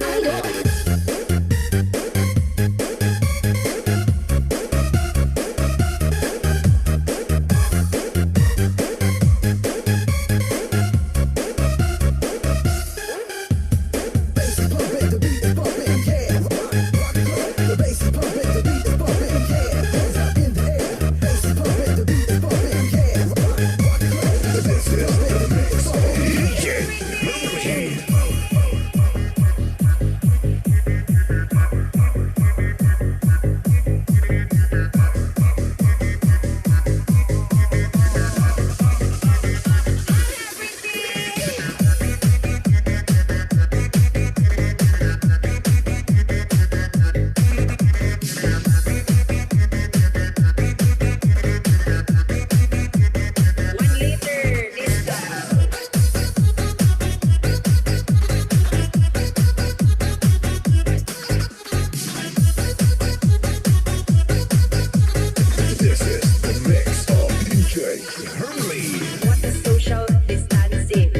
This is the mix of D J Hurley. What is social distancing?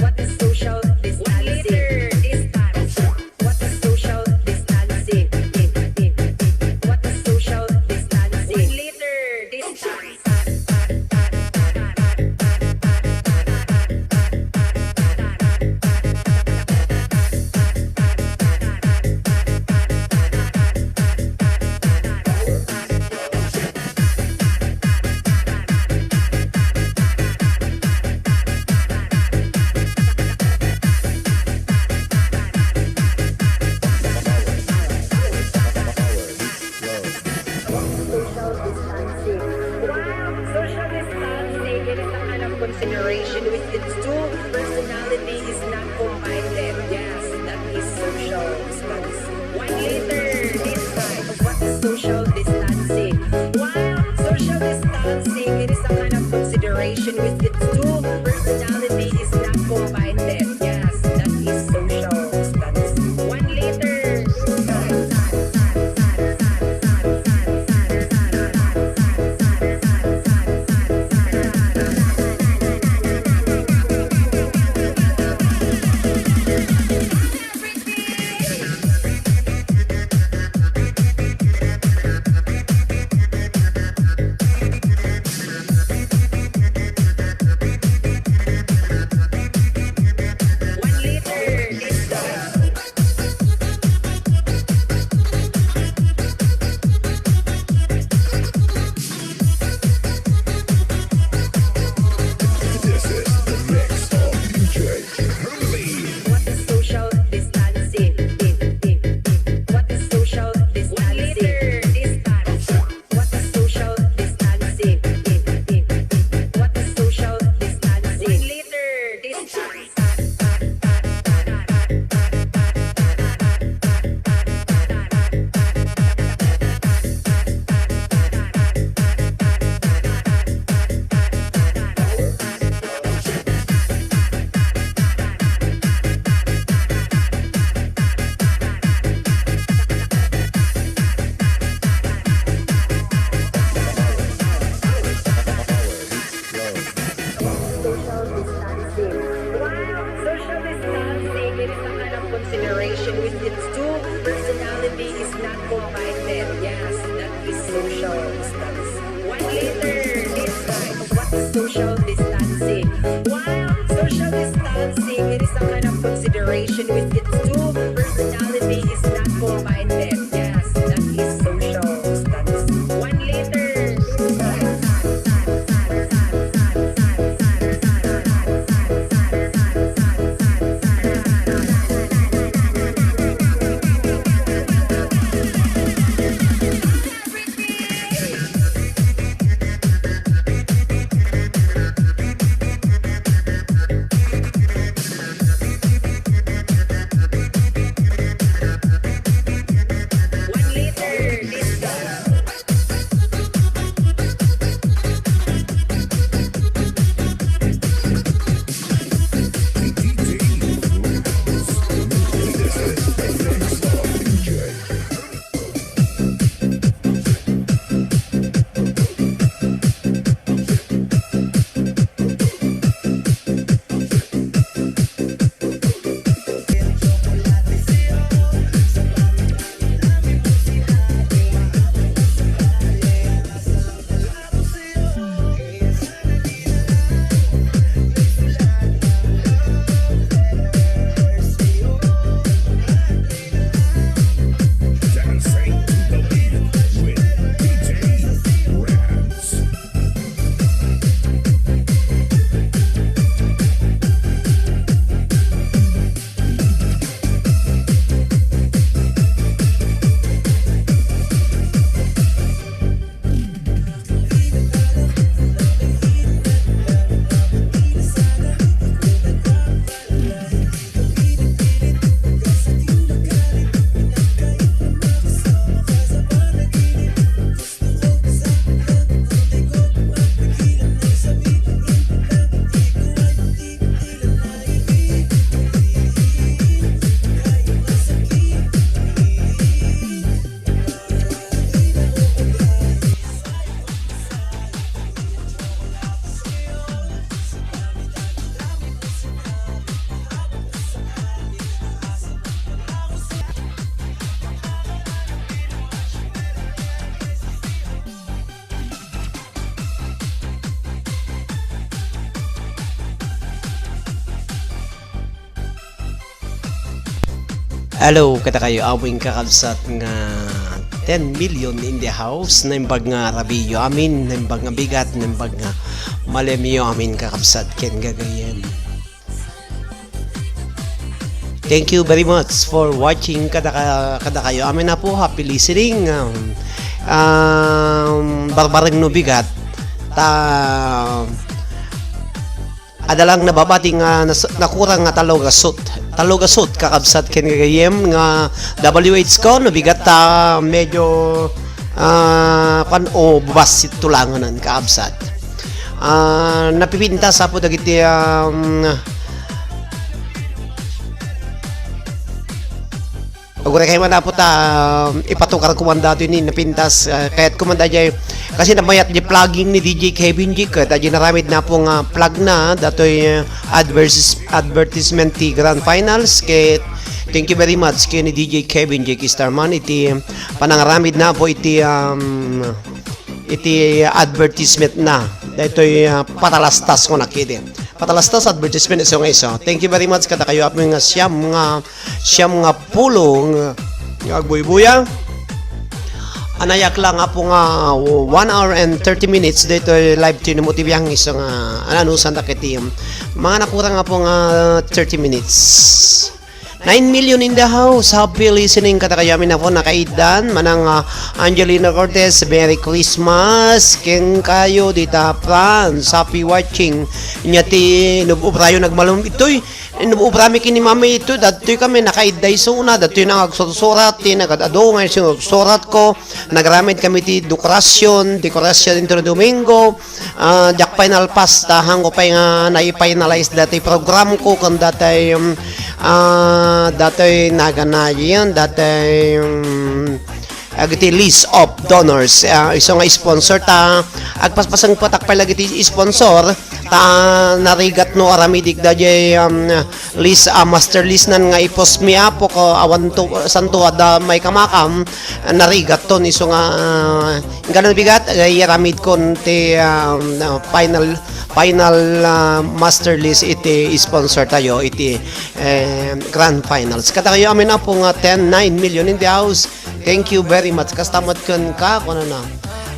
What is social distancing? What is social distancing? What is social distancing? One liter distance. Social distancing. While social distancing, it is a kind of consideration with its two personality is not combined. Yes, that is social distancing. One liter distance. What is social distancing? While social distancing, it is a kind of consideration with its two personality is not combined. Yes, that is social distancing. One liter. Hello, kadakayo amin kakabsat nga ten million in the house. Naimbag nga rabiyo amin, naimbag nga bigat, naimbag nga malemyo amin kakabsat ken gagayyem. Thank you very much for watching kadaka-, kadakayo amin apo. Happy listening. Um, um, barbareng no bigat. Ta, Adda lang nababati nga nas-, nakurang nga tallo gasut. Tallo gasut, kakabsat ken gagayyem nga W H ko, no bigat ta medyo, ah, kuan, o, basit tulanganan, kakabsat. Ah, napipintas apo dagiti, um, Uray kay man apo ta, um, ipatukar ko man datoy ni napintas, ah, kayat ko man dayjay, kasi namayat di plugging ni D J Kevin G, ket dayjay naramid na apo nga plug na, datoy, ah, advertis-, advertisement ti Grand Finals, ket thank you very much ken ni D J Kevin G Starman, iti panangaramid na apo iti, um, iti advertisement na, daytoy, ah, patalastas ko nakidi. Patalastas advertisement isu nga isu. Thank you very much kadakayo apo nga siam nga siam nga pulo nga, nga agbuybuya. Anayak lang apo nga one hour and thirty minutes daytoy live stream mo ti biang isu nga ananusan da kiti mga nakurang apo nga thirty minutes. Nine million in the house. Happy listening kadakayo amin apo nakaiddan. Manang, ah, Angelina Cortez, Merry Christmas. Ken kayo dita France. Happy watching. Nya ti nub-, ubrayo nagmalum itoy. Inubrami ken ni Mami ito, datoy kami nakaidday suna, datoy nang agsursurat, ti nagad-adu nga isu nga agsurat ko, nagramid kami ti dekorasyon, dekorasyon intro Domingo, ah, diak pay nalpas, ta hango pay nga nai-finalize datoy program ko, ken datoy, um, ah, datoy naganayon, datoy, um, agiti list of donors, ah, isu nga sponsor ta agpaspasengpetak pay lagiti sponsor ta narigat no aramidek dayjay, um, list, ah, master list nan nga i-post mi apo ko awan to, santo adda maikamakam, narigat ton isu nga, ah, ingganan bigat, ay aramid kon ti, um, ah, final, final, ah, master list iti sponsor tayo iti, eh, grand finals. Kadakayo amin apo nga ten, nine million in the house. Thank you very much. Kasta met kenka, kunana.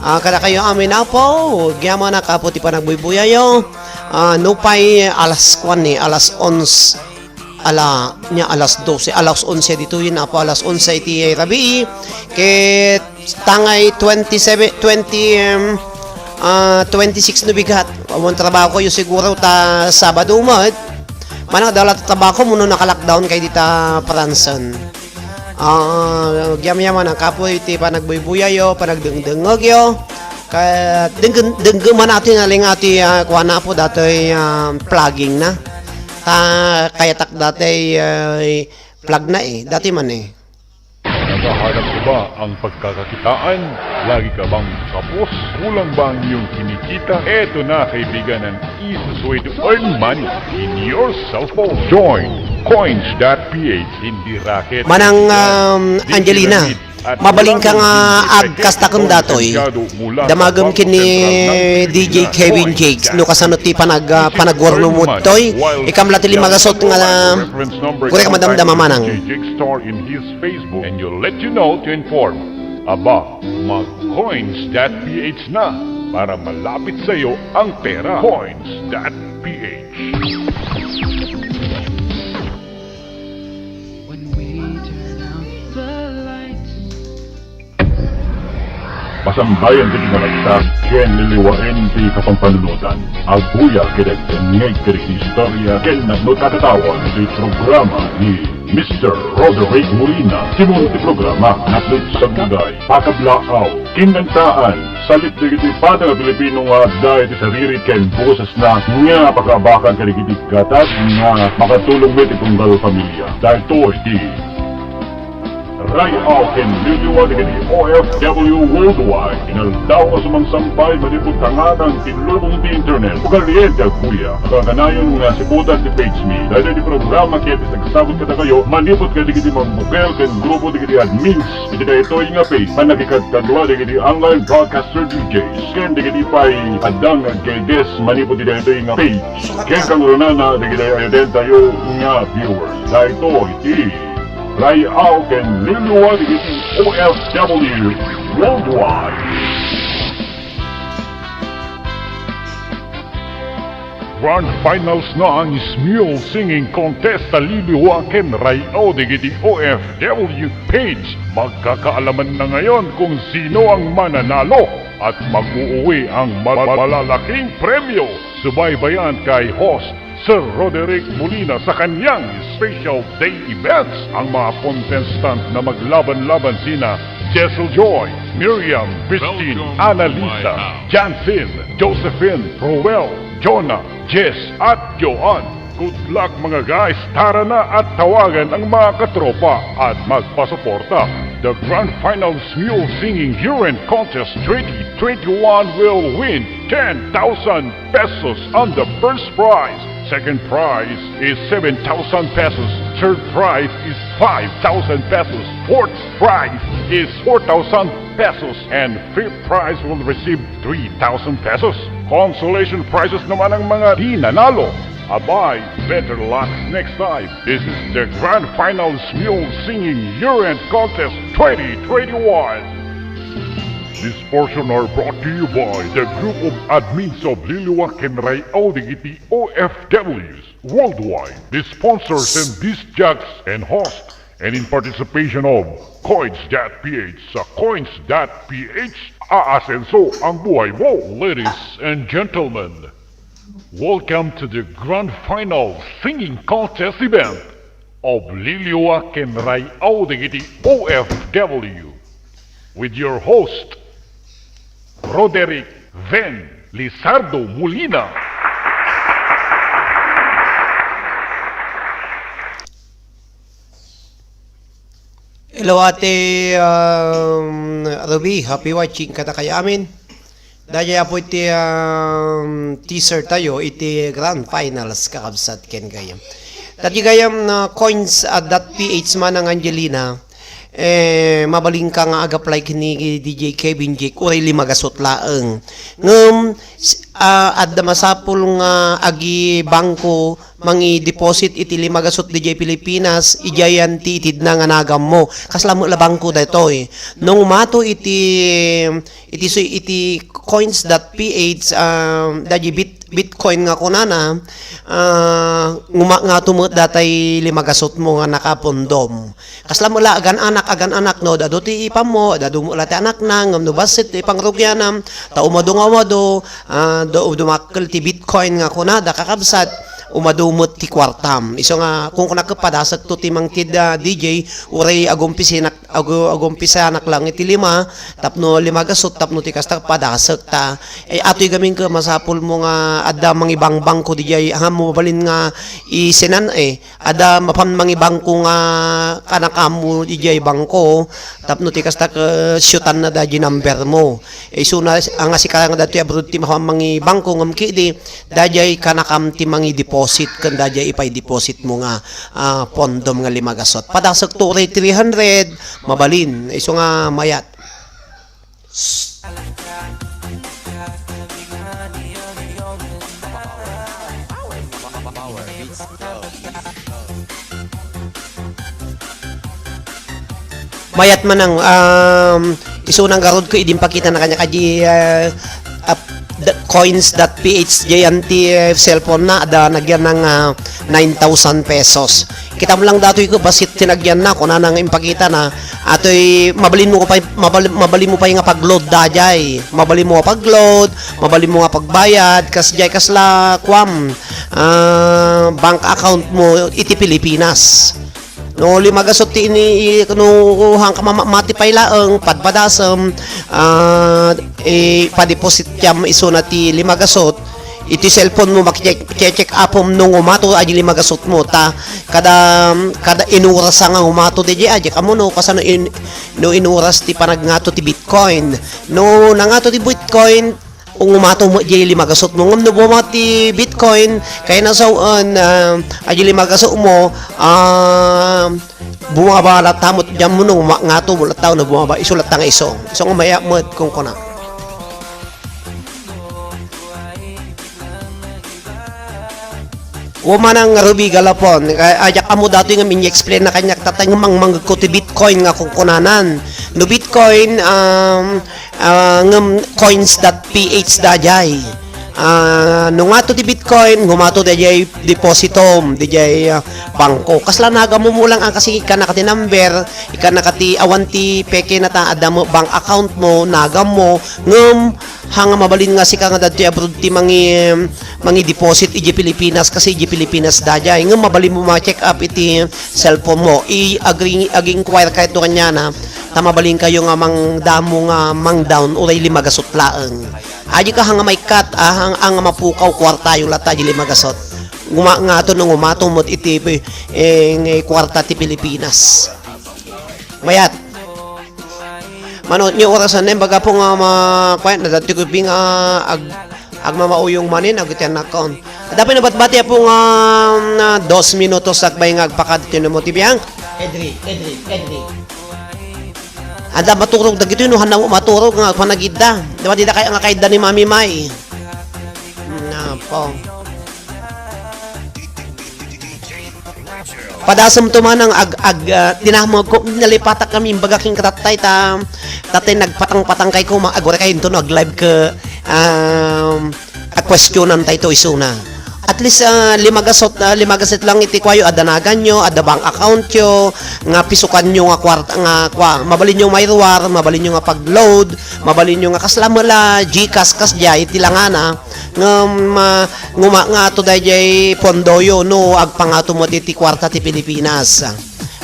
Ah, kadakayo amin, apo, agyamanak, apo, ti panagbuybuyayo. Ah, nupay alas kuan ni, alas onse, ala, nya alas dose, alas onse ditoyen, apo, alas onse iti rabii. Ket tangay twenty-seven, twenty, em, ah, twenty-six no bigat. Awan trabaho kayo siguro ta Sabado met. Manang adda la trabaho mo no naka-lockdown kay dita Paransen. Ah, agyamyaman ang kapoy iti panagbuybuyayo, panagdengdengngegyo. Ket denggen-, denggeman ati naling ati, ah, kuana apo datoy, ah, plugging na. Ta kayatak datoy, ah, plug na eh. Dati man eh. Nakahanap ka ba ang pagkakakitaan? Lagi ka bang kapos? Kulang ba ang iyong kinikita? Eto na, kaibigan, ang easiest way to earn money in your cellphone. Join coins dot P H, hindi racket, Manang, um, Angelina, mabalin ka nga agkasta ken datoy. Damagem ken ni D J Kevin Jakes no kasano ti panag-, ah, panagwarno mo toy. Ikam la ti limagasot nga, ah, gure ka madamdama manang. Store in his Facebook and you'll let you know to inform. Aba, mag coins dot P H na para malapit sa iyo ang pera. Coins dot P H. When we turn out the lights. Pasambayan ti kinaragsak ken liliwaen ti kapangpanunotan. Aguyag ket agdengngeg kadagiti istorya ken napno ti katatawa ti programa ni Mister Roderick Molina. Timon ti programa, Natlit Saguday, Pakablaaw, Kinantaan, Salit dagiti pada nga Pilipino nga adda iti sariri ken bosesna nga pakaabakan kadagiti gatad nga makatulong met iti tunggal pamilia. Daytoy ti Ray-aw ken liliwa dagiti O F W worldwide. Inaldaw nga sumangsampay manipud tangatang ti lubong ti internet. Ugalien ti agbuya. Kaganayon nga siputan ti page mi. Daytoy ti programa ket isagsabot kadakayo manipud kadagiti mangbukel ken grupo dagiti admins iti daytoy nga page. Pannakikadkadua dagiti online broadcaster D Js ken dagiti pay adda nga guests manipud iti daytoy nga page. Ken kangrunana dagiti ayudentayo nga viewers. Daytoy ti Ray-aw ken liwliwa dagiti O F W worldwide. Grand finals na ang Smule Singing Contest a liwliwa ken ray-aw dagiti O F W page. Magkakaalaman na ngayon kung sino ang mananalo at mag-uuwi ang mal-, malalaking premyo. Subaybayan kay host Sir Roderick Molina sa kanyang special day events. Ang mga contestant na maglaban-laban sina Jessel Joy, Miriam, Christine, Welcome to my Annalisa, house. Jansen, Josephine, Roel, Jonah, Jess, at Joan. Good luck, mga guys! Tara na at tawagan ang mga katropa at magpasuporta. The Grand Final Smule Singing Year-End Contest twenty twenty-one will win ten thousand pesos on the first prize. Second prize is seven thousand pesos. Third prize is five thousand pesos. Fourth prize is four thousand pesos. And fifth prize will receive three thousand pesos. Consolation prizes naman ang mga di nanalo. Abay, better luck next time. This is the Grand Final Smule Singing Year-End Contest twenty twenty-one. This portion are brought to you by the group of admins of Liwliwa ken Ray-aw dagiti O F Ws worldwide, the sponsors and disc jocks and host, and in participation of Coins dot P H. Sa Coins dot P H, aasenso ang buhay mo, ladies and gentlemen. Welcome to the grand final singing contest event of Liwliwa ken Ray-aw dagiti O F W with your host, Roderick Ven Lizardo Molina. Hello, Ate, um, Ruby. Happy watching kadakayo amin. Daytoy apo iti, um, teaser tayo iti grand finals, kakabsat, ken gayam. Daytoy gayam na Coins dot P H manang Angelina, eh, mabalinka nga ag-apply ken ni D J Kevin Jake, uray lima gasut laeng. Ngem, s-, ah, adda masapul nga agi-bangko mangi-deposit iti lima gasut diay Pilipinas, idiayan ti itedna nga nagammo. Kasla met la bangko daytoy. No umato iti, iti su-, iti coins dot P H, ah, daydi bit-, Bitcoin nga kunana, ah, nguma-, ngato met datay lima gasutmo nga nakapondom. Kasla met la agan-anak, agan-anak no, adu ti ipammo, adu met la ti anakna, ngem no bassit ti pangrugianam, ta umadu nga umadu, ah, du-, dumakkel ti Bitcoin nga kunada, kakabsat, umadu met ti kuartam. Isu nga, kun kunak, padasekto ti mangted, ah, D J, uray agumpisanak, agu-, agumpisanak lang iti lima, tapno lima gasut, tapno ti kasta, padasekta. Eh, atoy gamin ket masapulmo nga adda mangibangbangko diay, ahammo mabalin nga isinan, eh. Adda mapan mangibangko nga kanakam idiay bangko, tapno ti kasta, ket siutanna daydi numbermo. Isuna, anga sika nga daytoy abroad ti mapan mangibangko, ngem ketdi, daydiay kanakam ti mangideposit, ken daydiay ipaidepositmo nga, ah, pondom nga lima gasut. Padasekto uray three hundred, mabalin. Isu nga mayat. Mayat manang, um, isuna ngarud ket idi impakitana kaniak, adi, uh, ap-, da-, coins dot P H diay ti, uh, cellphone na, adda nagyan nga, uh, nine thousand pesos. Kitam lang daytoy ket bassit ti nagyanna, kunana nga impakitana, atoy mabalinmo pay, mabal-, mabalinmo pay nga pag-load daydiay. Mabalinmo nga pag-load, mabalinmo nga pagbayad, kasdiay kasla, kuam, ah, bank accountmo iti Pilipinas. No lima gasut ti ini, i-, no hanka mamati pay laeng, padpadasem, ah, ipadeposittam isuna ti lima gasut, iti cellphonemo, maki-check, check upem no ngumato a di lima gasutmo, ta kada, kada inuras nga ngumato diay, a diak ammo no kasano in-, no inuras ti panagngato ti Bitcoin. No nangato ti Bitcoin, ngumato met diay lima gasutmo. Ngem no bumaba ti Bitcoin, kayatna sawen, ah, a di lima gasutmo, ah, bumaba latta met diay ammo no ma-, ngato met latta wenno bumaba, isu latta nga isu. Isu nga mayat met kunkuna. Woman ang Ruby Galapon, a-, ajak ammo datoy nga in-explain na kaniak tatay nga mangmangegko ti Bitcoin nga kunkunanan. No Bitcoin, um, ah, ngem coins dot P H daydiay. Ah, no ngato ti Bitcoin, ngumato daydiay depositom, daydiay, ah, bangko. Kasla nagammo lang ang kasi ikana ka ti number, ikana ka ti awan ti peke na ta, adda mo bank account mo, nagammo, ngem hanga mabalin nga sika nga dadtoy abroad ti mangi-, mangi-deposit idiay Pilipinas, kasi idiay Pilipinas daydiay. Ngem mabalin mo ma-check up iti cellphone mo. I-, agri-, ag-inquire kayo kaniana, ta mabalin kayo nga mangdamo nga mangdown, uray lima gasot laeng. Adi ka hanga maikkat, ah, hang-, hanga mapukaw, kuartayo latta di lima gasot. Nguma-, ngato no ngumato met iti, eh, nga kuarta ti Pilipinas. Mayat. Mano, ni orasan na, baga po nga ma-, kuwan, nadati ko pi nga ag-, agmamauyong manin, agutian na kaon. Adda pay nabatbati po nga, na dos minutos, sakbay nga agpakadto no mo ti biang. Edri, Edri, Edri. Adda maturog dagitoy, no, hanna mo maturog nga panagidda. Diba, di da kay, nga kaidda ni Mami Mai. Napo. Padasem to manang ag-, ag-, ah, tinamag ko, nalipatak kami, imbaga king katattay ta, tatay nagpatang-patang kay ko, ma-, agwara kay into no, ag-live ke, um, a-questionan tayo to isuna. At least, ah, lima gasot, ah, lima gasot lang iti kuayo, adda naganyo, adda bank account yo, nga pisukan nyo nga kwarta, nga kwa, mabalin nyo mairuar, mabalin nyo nga pag-load, mabalin nyo nga kasla mela, Gcash, kas jay, iti langana, ngem, ah, nguma-, ngato dayjay pondoyo no agpangato met iti kuarta ti Pilipinas.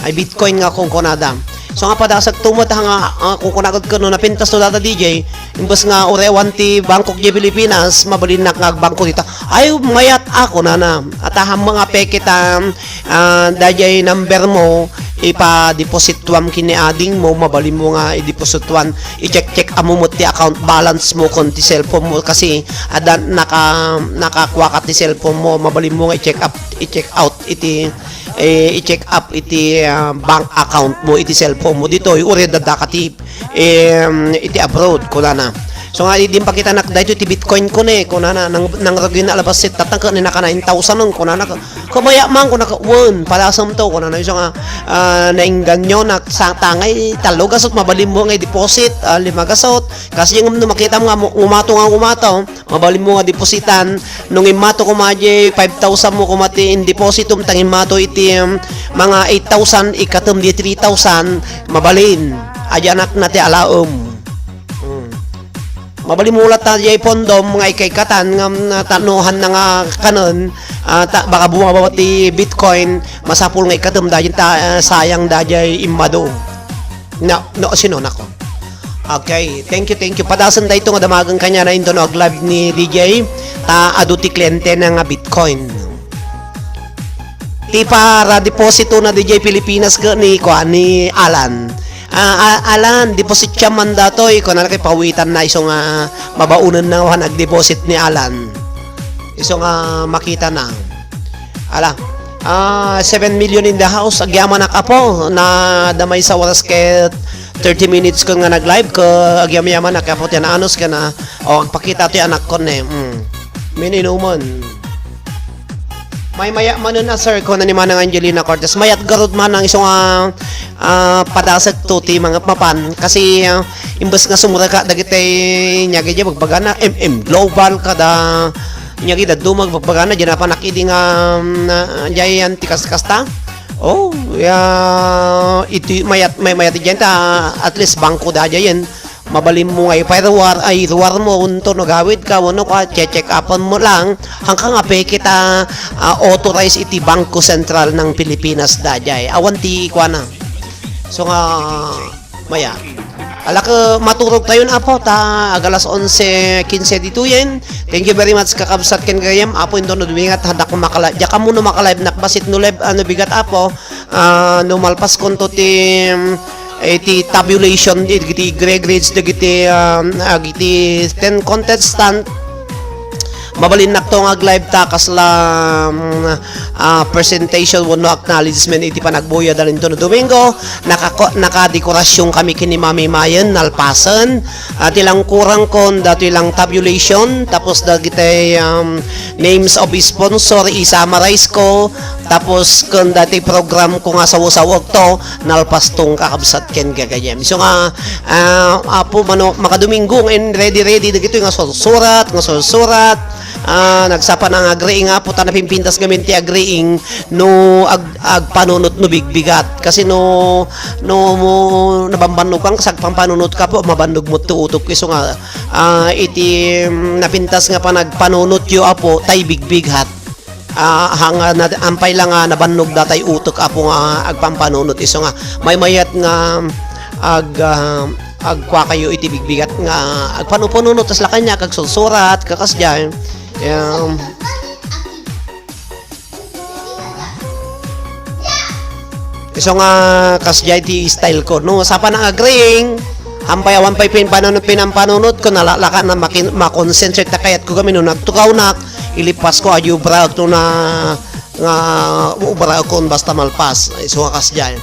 Ay Bitcoin nga kunkunada. So nga padasag to met nga, ah, kunkunagad ken no napintas to data D J, imbes nga urewan ti bangkok di Pilipinas, mabalinnak nga agbangko dita. Ay, mayat ako, nana. At aham nga peke ta, ah, dayjay number mo, ipa-deposit tuam ken ni ading mo, mabalin mo nga i-deposit tuan, i-check-check amo met ti account balance mo kon ti cellphone mo kasi adda naka-, nakakuaka ti cellphone mo, mabalin mo nga i-check up, i-check out iti, eh, i-check up iti, ah, bank account mo iti cellphone mo ditoy, uray adda ka ti, em, iti abroad, kunana. So nga, idi impakitanak, "Daytoy ti Bitcoin ko ne," kunana, "nang, nangrugi na alabas set, tatang ka ni naka nine thousand on," kunana, "Kumaya man," kunana, "Wen, padasem to," kunana, isu nga, ah, nainganyo, na, sa, tangay, tallo gasot, mabalin mo nga i-deposit, ah, lima gasot, kasi yung no, makita mo nga, mu-, umato nga umato, mabalin mo nga depositan, nung imato kuma di five thousand mo kuma ti in-depositum, tang imato iti, um, mga eight thousand, ikatum di three thousand, mabalin. Adi anak na ti alaem. Hmm. Mabalin mo ulat ta di pondom nga ikaikatan, nga, mm, tanohan na nga kanen, ah, ta, baka bumaba ti Bitcoin, masapul nga ikatum dagiti ta, ah, sayang dagiti immadu. No, no, sino nako? Okay, thank you, thank you. Padasen dayto nga damagen kaniana into no ag-live ni D J, ta adu ti kliente na nga Bitcoin. Ti para deposito na D J Pilipinas ken ni, kuan, ni Alan. Ah, ah, Alan, deposit siya man datoy. Kuan na kay pawitan na isu nga mabaonen na nga ag-deposit ni Alan. Isu nga makita na. Ala. Ah, seven million in the house. Agyamanak, apo. Na damay sa oras ket thirty minutes ko nga nag-live ko. Agyamanak, apo, ti anus ken na. O, agpakita ti anak ko ne. Mm. Mininuman. May maya manen a, sir, ko na ni Manang Angelina Cortez. Mayat garud manang isu nga, ah, padasek to ti mga mapan. Kasi, ah, imbes nga sumreka dagiti nyagi di bagbagana, M M Global kada nyagi daduma bagbagana, di na pa nakidi nga, um, na, diay yan ti kas-, kasta. Oh, ya, iti mayat, may mayat diyan ta, at least bangko da diyan. Mabalin mo nga iparuar, ay, ruar mo, unto no gawid ka, wano ka, check-upan mo lang, hangka nga peke ta, ah, authorize iti Bangko Sentral ng Pilipinas dayjay. Awan ti kuana. So nga, maya. Ala ka, maturog tayon, apo, ta, ag alas onse kinse ditoyen. Thank you very much, kakabsat ken gayam. Apo, inton no dumingat, hadak makala-, diak ammo no makalive, nakbasit no live, ano, bigat, apo. Ah, no malpas konto ti, mm, eh, ti tabulation, dagiti grade grades, dagiti, ah, agiti ten contestant, Mabalinnak to nga ag-live ta kasla, mm, ah, presentation wenno acknowledgement iti panagbuya da Lintun a Domingo. Nakako-, nakadekorasyon kami ken ni Mami Mayen nalpasen. Ah, ti lang kurang kon datoy lang tabulation, tapos dagiti, um, names of sponsor, i-summarize ko, tapos ken dati program ko nga saw-sawag to, nalpas tong kakabsat ken gagayem. So nga, ah, Apo, mano, makadomingo nga in ready-ready dagitoy nga sursurat, nga sursurat. Ah, nagsapa na nga agriing, Apo, ta napimpintas ngamin ti agriing no ag-, agpanunot no bigbigat. Kasi no, no mo nabambannog kan kas agpampanunot ka, Apo, mabannog mo ti utok. Isu nga, ah, iti, mm, napintas nga panagpanunot yo, Apo, tay bigbighat. Ah, hanga na, ampay lang nga nabannog datay utok, Apo, nga agpampanunot. Isu nga, maymayat nga ag-, ah, agkua kayo iti bigbigat nga agpanupanunot, tas lakanya kag sursurat, kakasdiay. Um, isu nga, kasdiay ti style ko. No, sapa na agriing, ampay awan pay pin-, panunot, pinampanunot ko, nala-, laka na makin-, makonsentrate ta kayat ko kami no nagtukawnak, ilipas ko, adi ubraek no na, nga ubraekon basta malpas. Isu nga kasdiay.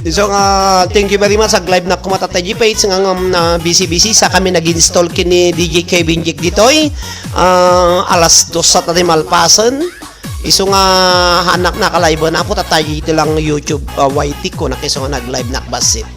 Isu nga, thank you very much. Ag-live na kumat at page nga, nga, ah, busy-busy sa kami nag-install kini D J Kevin Jack ditoy. Ah, alas dos sa tadi malpasen. Isu nga, anak na ka-live na po, tatay iti lang YouTube, ah, Y T ko, nakisu nga nag-live na bassit.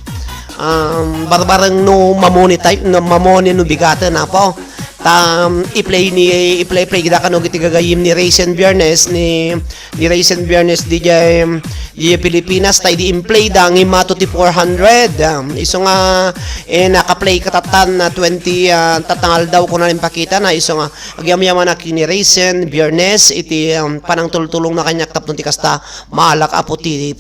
Um, barbareng no mamonetize, no mamone no bigaten, Apo. Ta, um, i-play ni, i-play, play da kano iti gagayem ni Raisin Biernes, ni, ni Raisin Biernes di jay, um, di jay Pilipinas, tay di in-play da, nga mato ti four hundred. Um, isu nga, eh, naka-play ka tatan na twenty, ah, tatangal daw ko na rin pakita na, isu nga, agyamyaman na kini Raisin Biernes, iti, um, panangtultulong na kanyak tapno ti kasta, maalak Apo ti